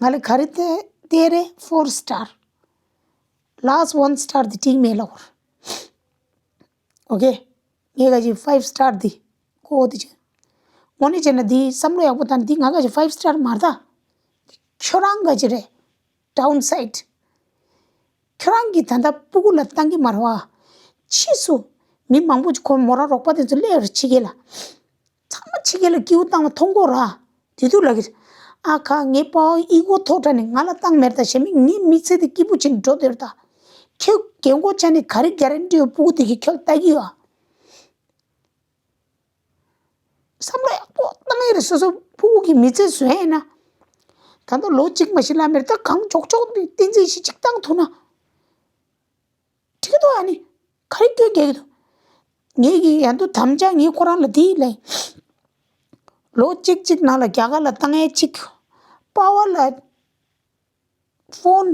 ང་ལ་ག་རེ་སྟེར་སྟེར་རེད། ཕོར་སི་ཊར། ལཱ་སི་ཊི་ཝན་སི་ཊར་དེ་འགྲིག་མེད་ལབ་ཀྱི་ཡོད་རེད། ཨོ་ཁེ། ངས་ག་ཅིག་ཕའིབ་སི་ཊར་འདི་ཁོ་འོ་དེ་ཅིག་དངོས་གནས་བྱས་ན་འདི་བསམ་བློ་ཡག་པོ་བཏང་། འདི་ང་ག་ཅིག་ཕའིབ་སི་ཊར་མ་རེད་ད། ཁྱོད་རང་ག་ཅིག་རེད། ཌའུན་སའིཌ། ཁྱོད་རང་གིས་ད་ལྟ་སྤུ་གུ་ལ་བཏང་གི་མ་རེད་བ། ཕྱིས་སུ་མི་མང་པོ་ཅིག་ཁོ་མོ་རང་རོགས་པ་དེ་ཚོ་སླེབས་རེད་ཕྱི་རྒྱལ་ལ། ཚང་མ་ཕྱི་རྒྱལ་ལ་སྐྱིད་པོ་བཏང་བ་མཐོང་གི་ཡོད་ར། དེ་དུས་ལབ་ཀྱི་རེད། ཨ་ཁ། ངའི་པ་ཕ་ཨི་གོ་མཐོ་དྲགས་ནས་ང་ལ་བཏང་མེད་ད། གཞན་མི་ངའི་མི་ཚེ་དེ་སྐྱིད་པོ་བྱས་ནས་འགྲོ་བསྡད་ཡོད་རེད་ད། ཁྱོད་རྒན་གོག་ཆགས་ནས་ག་རེ་གྷ་རན་ཊི་ཡོད། སྤུ་གུ་དེ་གིས་ཁྱོད་ལ་ལྟ་གི་ཡོད་ཨ། བསམ་བློ་ཡག་པོ་བཏང་ཡས་རེད། སོ་སོ་ཕྲུ་གུ་གི་མི་ཚེ་བཟོ་ཡས་ཡིན་ན། ད་ལྟ་ལོ་གཅིག་མ་ཤི་ལ་མེར་ད་གང་ལྕོག་ལྕོག་འདི་བསྟན་འཛིན་གཞི་གཅིག་བཏང་ཐུབ་ན། འགྲིག་གི་འདུག་ཨ་ནི། ག་རེ་སྐྱོན་རྒྱག་གི་འདུག་ངེད་ཀྱི་ཡང་དུ་དམ་བཅའ་ངེད་ཁོ་རང་ལ་འདི་ལས། ལོ་གཅིག་གཅིག་ནང་ལ་རྒྱ་གར་ལ་བཏང་ཡས་གཅིག་པ་ཝ་ལ་ཕོན་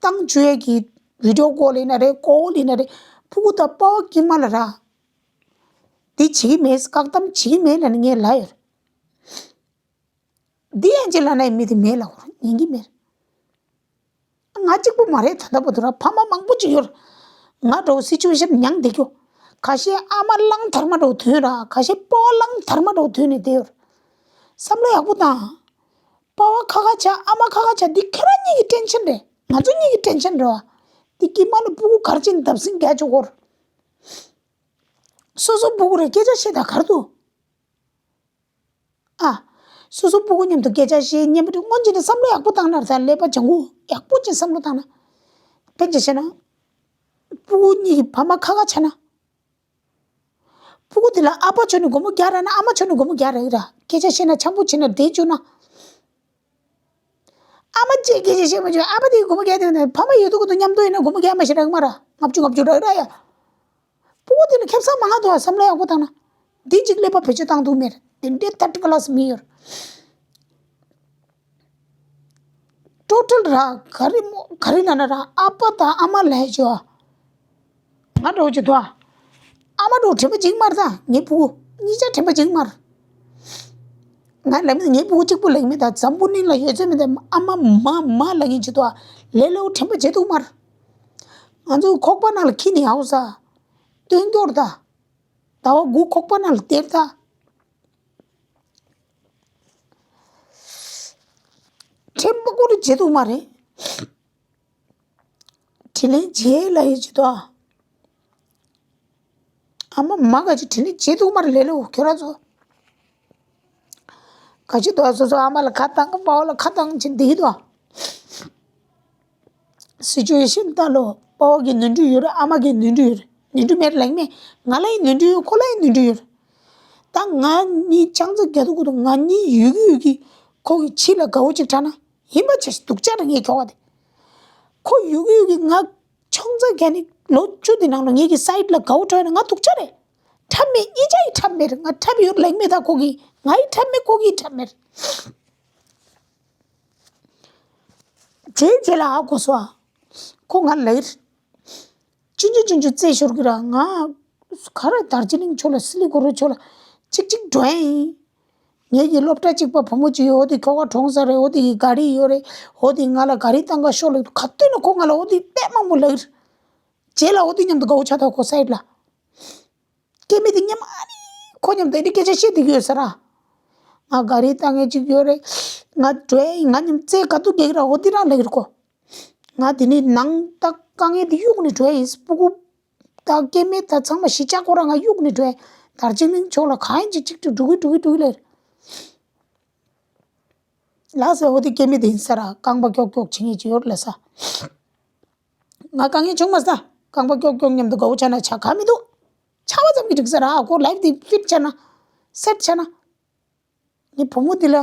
བཏང་བཅུག་ཡས་ཀྱི་བི་ཌིའོ་ཀོལ་ཡིན་ན་རེད། ཀོལ་ཡིན་ན་རེད། ཕྲུ་གུ་དང་པ་ཝ་དཀྱིལ་མ་ལ་ར། འདི་བྱེད་ཀྱི་མེད། བཀག་སྡོམ་བྱེད་ཀྱི་མེད་ལབ་ནས་ངས་ལབ་ཡོད། འདི་ཡང་ཅི་ལབ་ན་ཡང་མི་དེ་མེད་ལབ་ཁོ་རང་ཉན་གྱི་མེད། ང་གཅིག་པུ་མ་རེད། ད་ལྟ་བར་དུ་ར་ཕ་མ་མང་པོ་ཅིག་ཡོད། ང་འདྲ་བོ་སི་ཅུ་ཨེ་ཤན་མྱངས་བསྡད་རྒྱུ། ཁ་ཤས་ཨ་མ་གླང་དར་མ་འདྲ་བོ་ཐོན་ར། ཁ་ཤས་པ་ཕ་གླང་དར་མ་འདྲ་བོ་ཐོན་ནས་བསྡད་ཡོད། བསམ་བློ་ཡག་པོ་བཏང་། པ་ཕ་ཁ་ཁ་བྱ། ཨ་མ་ཁ་ཁ་བྱ། འདི་ཁྱེད་རང་གཉིས་ཀྱི་ཊེན་ཤན་རེད། ང་ཚོ་གཉིས་ཀྱི་ཊེན་ཤན་རེད་བ། འདི་དཀྱིལ་མ་ལ་ཕྲུ་གུ་གར་ཕྱིན་བརྡབ་གསིག་རྒྱག་ཆོག་གོ། སོ་སོ་ཕྲུ་གུ་རེད། སྐད་ཆ་བཤད་ད་གར་འདུག་ཨ། སོ་སོ་ཕྲུ་གུ་མཉམ་དུ་སྐད་ཆ་བཤད་མཉམ་པོ་དེ་སྔོན་ཆད་ནས་བསམ་བློ་ཡག་པོ་བཏང་ན་ར། ད་ཀླད་པ་ལྗང་གུ་ཡག་པོ་ཅིག་བསམ་བློ་བཏང་ན། ཕན་ཆད་བཤད་ན། ཕྲུ་གུ་གཉིས་ཀྱི་ཕ་མ་ཁ་ཁ་ཆགས་ན། ཕྲུ་གུ་དེ་ལ་ཨ་ཕ་ཆོས་ནས་སྒོར་མོ་བརྒྱ་རག་ན་ཨ་མ་ཆོས་ནས་སྒོར་མོ་བརྒྱ་རག་གི་ར། སྐད་ཆ་བཤད་ན་འཆམ་པོ་བྱས་ན་བསྡད་བཅུག་ན། ཨ་མ་ཅིག་སྐད་ཆ་བཤད་མ་བཅུག་ཨ་ཕ་དེས་སྒོར་མོ་བརྒྱ་དེ་ནས་ཕ་མ་ཡོད་དུས་ཀྱི་དུ་མཉམ་དུ་ཡིན་ན་སྒོར་མོ་བརྒྱ་མ་ཞིག་རག་གི་མ་ར། ལྔ་བཅུ་ལྔ་བཅུ་རག་གི་ར་ཡ། ཕྲུ་གུ་དེ་ལ་ཁེ་བཟང་མང་ང་འདུག་བསམ་བློ་ཡག་པོ་བཏང་ན། འདི་གཅིག་ཀླད་པ་བེད་སྤྱོད་བཏང་ཐུབ་མེད། དེ་འདྲའི་ཐར་ཌི་ཀ་ལ་སི་མི་ཡོད། ཊོ་ཊལ་ར་ག་རེ་མོ་ག་རེ་ལབ་ན་ར་ཨ་ཕ་དང་ཨ་མ་ལབ་ཡས་ཅིག་ཡོད། ང་འདྲ་བོ་ཅིག་འདུག་ཨ། ཨ་མ་འདྲ་བོ་དྲན་པ་བྱེད་ཀྱི་མ་རེད་ད། ངའི་ཕྲུ་གུ་གཉིས་ཆ་དྲན་པ་བྱེད་ཀྱི་མ་རེད། ང་ལབ་མི་ངའི་ཕྲུ་གུ་གཅིག་པུ་ལབ་ཀྱི་མེད་ད། འཛམ་བུ་གླིང་ལ་ཡོད་ཚད་མི་དེ་ཨ་མ་མ་མ་ལབ་མཁན་ཅིག་འདུག་ཨ། ལས་སླ་པོ་དྲན་པ་བྱེད་ཐུབ་མ་རེད། ང་ཚོ་ཁོག་པ་ནང་ལ་འཁྱེར་ནས་ཡར་ས་སྟོན་སྐྱོར་ད། ཟླ་བ་དགུ་ཁོག་པ་ནང་ལ་སྟེར་ད། དྲན་པ་ཁོ་རང་བྱེད་ཐུབ་མ་རེད། དྲིན་ལན་འཇལ་ལབ་ཡས་ཅིག་འདུག་ཨ། ཨ་མ་མ་ག་ཅིག་དྲིན་ལན་འཇལ་ཐུབ་མ་རེད། ལས་སླ་པོ་ཁྱོད་རང་ཚོ། ག་ཅིག་འདུག་ཨ། སོ་སོ་ཨ་མ་ལ་ཁ་བཏང་གི་པ་ཕ་ལ་ཁ་བཏང་བྱས་བསྡད་ཀྱི་འདུག་ཨ། སི་ཅུ་ཨེ་ཤན་ལྟ་ལོ། པ་ཕ་གི་ནོར་འཁྲུལ་ཡོད་རེད། ཨ་མ་གི་ནོར་འཁྲུལ་ཡོད་རེད། ནོར་འཁྲུལ་མེད་ལབ་ཀྱི་མེད། ང་ལ་ཡང་ནོར་འཁྲུལ་ཡོད། ཁོ་ལ་ཡང་ནོར་འཁྲུལ་ཡོད་རེད། ད་ང་གཉིས་ཆང་ས་རྒྱག་དུས་ཁོ་དང་ང་གཉིས་ཡོད་ཀྱི་ཡོད་ཀྱི་ཁོ་གི་ཕྱི་ལ་དགའ་བོ་ཅིག་དྲགས་ན་ཡིན་པ་བྱས་སྡུག་ཅག་རེད་ངའི་ཁྱོ་ག་དེ། ཁོ་ཡོད་ཀྱི་ཡོད་ཀྱི་ང་ཆང་ས་རྒྱག་ནས་ལོ་བཅུ་དེ་ནང་ལ་ངེད་ཀྱི་སའིཌ་ལ་དགའ་བོ་འགྲོ་ཡོད་ན་ང་སྡུག་ཅག་རེད། འཁྲབ་མེད། གཉིས་ཆ་ཡི་འཁྲབ་མེད་རེད། ང་འཁྲབ་ཡོད་ལབ་ཀྱི་མེད་ད། ཁོ་གི་ང་ཡི་འཁྲབ་མེད། ཁོ་གི་འཁྲབ་མེད་རེད། དེའི་རྗེས་ལ་ཨ་གོ་སོ་ཨ། ཁོ་ང་ལ་ཡིར། ཆུང་ཆུང་ཆུང་ཆུང་རྩེད་ཤོར་གི་ར། ང་ག་རེ་དར་ཇི་ལིང་ཕྱོགས་ལ་སི་ལི་གོ་རི་ཕྱོགས་ལ་གཅིག་གཅིག་འགྲོ་ཡ་ཡིན། ངེད་ཀྱི་སློབ་གྲྭ་གཅིག་པ་བུ་མོ་གཅིག་ཡོད། འོ་དེ་ཁྱོ་ག་གྲོངས་ས་རེད། འོ་དེ་ཡི་ག་རི་ཡོད་རེད། འོ་དེ་ང་ལ་ག་རི་བཏང་ག་ཤོག་ལབ། ག་དུས་ན་ཁོ་ང་ལ་འོ་དེ་དཔེ་མང་པོ་ལབ་ཡིར། རྗེས་ལ་འོ་དེ་མཉམ་དུ་དགའ་བོ་ཆགས་ཐལ་ཁོ་སའིཌ་ལ། སྐྱེ་དམན་དེ་མཉམ་ཨ་ནི་ཁོ་མཉམ་དུ་ཨེ་འདྲ་སྐད་ཆ་བཤད་བསྡད་ཀྱི་ཡོད་ས་ར། ང་ག་རི་བཏང་མཁན་ཅིག་ཡོད་རེད། ང་འགྲོ་ཡ་ཡིན། ང་མཉམ་རྩེད་ག་དུས་རྒྱག་གི་ར། འོ་འདི་རང་ལབ་ཀྱི་རེད་ཁོ། ང་དེ་ནས་ནང་ད་དཀའ་ངལ་དེ་གཡུག་ནས་འགྲོ་ཡ་ཡིན། སྤུ་གུ་ད་སྐྱེ་དམན་ད་ཚང་མ་གཞིས་ཆགས་ཁོ་རང་ང་གཡུག་ནས་འགྲོ་ཡ། དར་ཇི་ལིང་ཕྱོགས་ལ་གང་ཡིན་ཅིག་ཅིག་ཏུ་འགྲོ་གི་འགྲོ་གི་འགྲོ་གི་ལབ། ལགས་སོ། འོ་དེ་སྐྱེ་དམན་དེ་ཡིན་ས་ར། རྐང་པ་ཀྱོག་ཀྱོག་བྱེད་མཁན་ཅིག་ཡོད་རེད་ལབ་ས། ང་དཀའ་ངལ་བྱུང་མ་ས། རྐང་པ་ཀྱོག་ཀྱོག་མཉམ་དུ་དགའ་བོ་ཆགས་ན་ཆགས་ག་མི་འདུག་ཆགས་པ་ཙམ་གྱིས་འགྲིག་ས་ར། ཁོ་ལའིཕ་དེ་ཕིཊ་ཆགས་ན། སེཊ་ཆགས་ན། ངའི་བུ་མོ་འདི་ལ་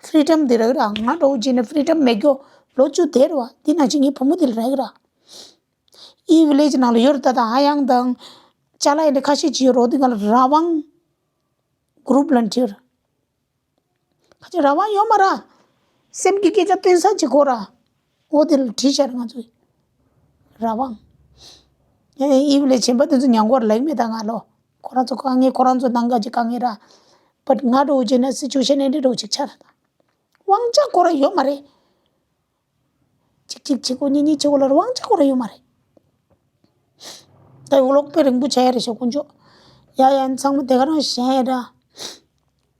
ཕི་རི་ཌམ་འདི་རག་ར། ང་འདྲ་བོ་བྱས་ན་ཕི་རི་ཌམ་མེད་རྒྱུ་ལོ་བཅུ་དེ་རེད་བ། འདི་ནང་བཞིན་ངའི་བུ་མོ་འདི་ལ་རག་ར། ཨི་ཝི་ལེཇ་ནང་ལ་ཡོད་རེད། ད་ད་ཧ་ཡང་དང་ཅ་ལག་ཡིན་ན་ཁ་ཤས་ཅིག་ཡོད་རེད། འོ་འདི་ང་ལ་ར་ཝང་གུ་རུབ་ལ་འཁྲིད་ར། ཁ་ཅིག་ར་ཝང་ཡོད་མ་ར། སེམས་ཀྱི་སྐད་ཆ་སྟོན་ས་ཅིག་དགོས་ར། འོ་དེ་ལ་བྲིས་བཞག་ང་ཚོས། ར་ཝང་། ཡང་ཡང་ཨི་ཝི་ལེཇ་ཆེན་པོ་དེ་ཚོ་ཉང་གོར་ལེགས་མེད་ད་ང་ལོ། ཁོ་རང་ཚོ་དཀའ་ངལ་ཁོ་རང་ཚོ་ནང་ག་ཅིག་དཀའ་ངལ་ར། བཊ་ང་འདྲ་བོ་བྱས་ན་སི་ཅུ་ཨེ་ཤན་ཨེ་འདྲ་འདྲ་བོ་ཅིག་ཆགས་ར། དབང་ཆ་ཁོ་ར་ཡོད་མ་རེད། གཅིག་གཅིག་བྱེད་དགོས། གཉིས་གཉིས་བྱེད་དགོས་ལ་དབང་ཆ་ཁོ་ར་ཡོད་མ་རེད། ད་ཡོ་ལོག་དཔེ་རིང་པོ་བྱ་ཡ་རེད་ཤག་དཀོན་མཆོག་ཡ་ཡ་ཚང་མ་དེ་ག་རང་གཞན་ཡ་འདྲ།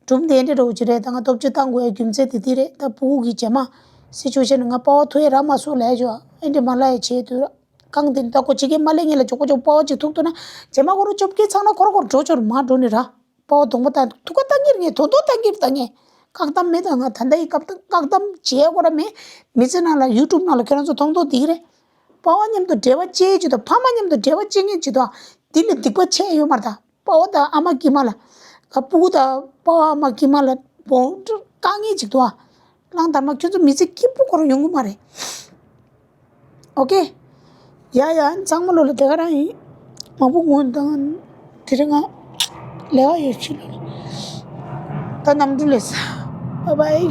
སྒྲུང་དེ་འདྲ་འདྲ་བོ་ཅིག་རེད། ད་ང་སྟོབས་ཆེ་བཏང་དགོས་ཡ་རྒྱུ་མཚན་དེ་དེ་རེད། ད་ཕྲུ་གུ་གི་རྗེས་མ་སི་ཅུ་ཨེ་ཤན་ང་པ་ཕ་ཐུག་ཡ་རག་མ་སོང་ལབ་ཡ་ཅོ་ཨེ་འདྲ་མ་ལབ་ཡ་བྱེད་དུས་ར་རྐང་དེ་ད་ཁོ་ཕྱི་རྒྱལ་མ་སླེབས་སྔོན་ལ་མགྱོགས་པོ་མགྱོགས་པོ་པ་ཕ་ཅིག་ཐུག་ཐུབ་ན། རྗེས་མ་ཁོ་རང་བཅོ་བརྒྱད་ཚང་ན་ཁོ་ར་ཁོ་ར་འགྲོ་ཆོག་མ་འགྲོ་ནི་ར། པ་ཕ་གདོང་པ་ད་ཐུག་ག་ལྟ་གི་རེད། ངས་དོན་དུ་ལྟ་གི་རེད། ད་ངས་བཀག་སྡོམ་མེད། ད་ང་ད་ལྟ་ཡི་བཀག་སྡོམ་བཀག་སྡོམ་བྱེད་ཡ་ཁོ་ར་མེད། མི་ཚེ་ནང་ལ་ཡུ་ཊུབ་ནང་ལ་ཁྱོད་རང་ཚོ་མཐོང་མཐོང་བསྡད་ཀྱི་རེད། པ་ཕ་མཉམ་དུ་འབྲེལ་བ་བཅད་ཅིག་དང་ཕ་མ་མཉམ་དུ་འབྲེལ་བ་བཅད་མཁན་ཅིག་དང་འདི་ལས་སྡིག་པ་ཆེ་ཡོད་མ་རེད། ད་པ་ཕ་དང་ཨ་མ་དཀྱིལ་མ་ལ་ ག་སྤུ་གུ་དང་པ་ཕ་མ་ཁྱིམ་མ་ལ་བོ་དཀའ་ངལ་ཅིག་འདུག་ཨ། གླང་དར་མ་ཁྱོད་ཚོ་མི་ཚེ་སྐྱིད་པོ་འཁོར་ཡོང་གི་མ་རེད། ཨོ་ཀེ། ཡ་ཡ། གཙང་མ་ལོ་ལ་དེ་ག་རང་ཡིན། མ་བུ་ངུ་དང་། དེ་རིང་ང་ལས་ཀ་ཡོད་ཕྱི་ལོ་ལ། ད་གནམ་གྲུ་ལས་ས། བཱའི་བཱའི།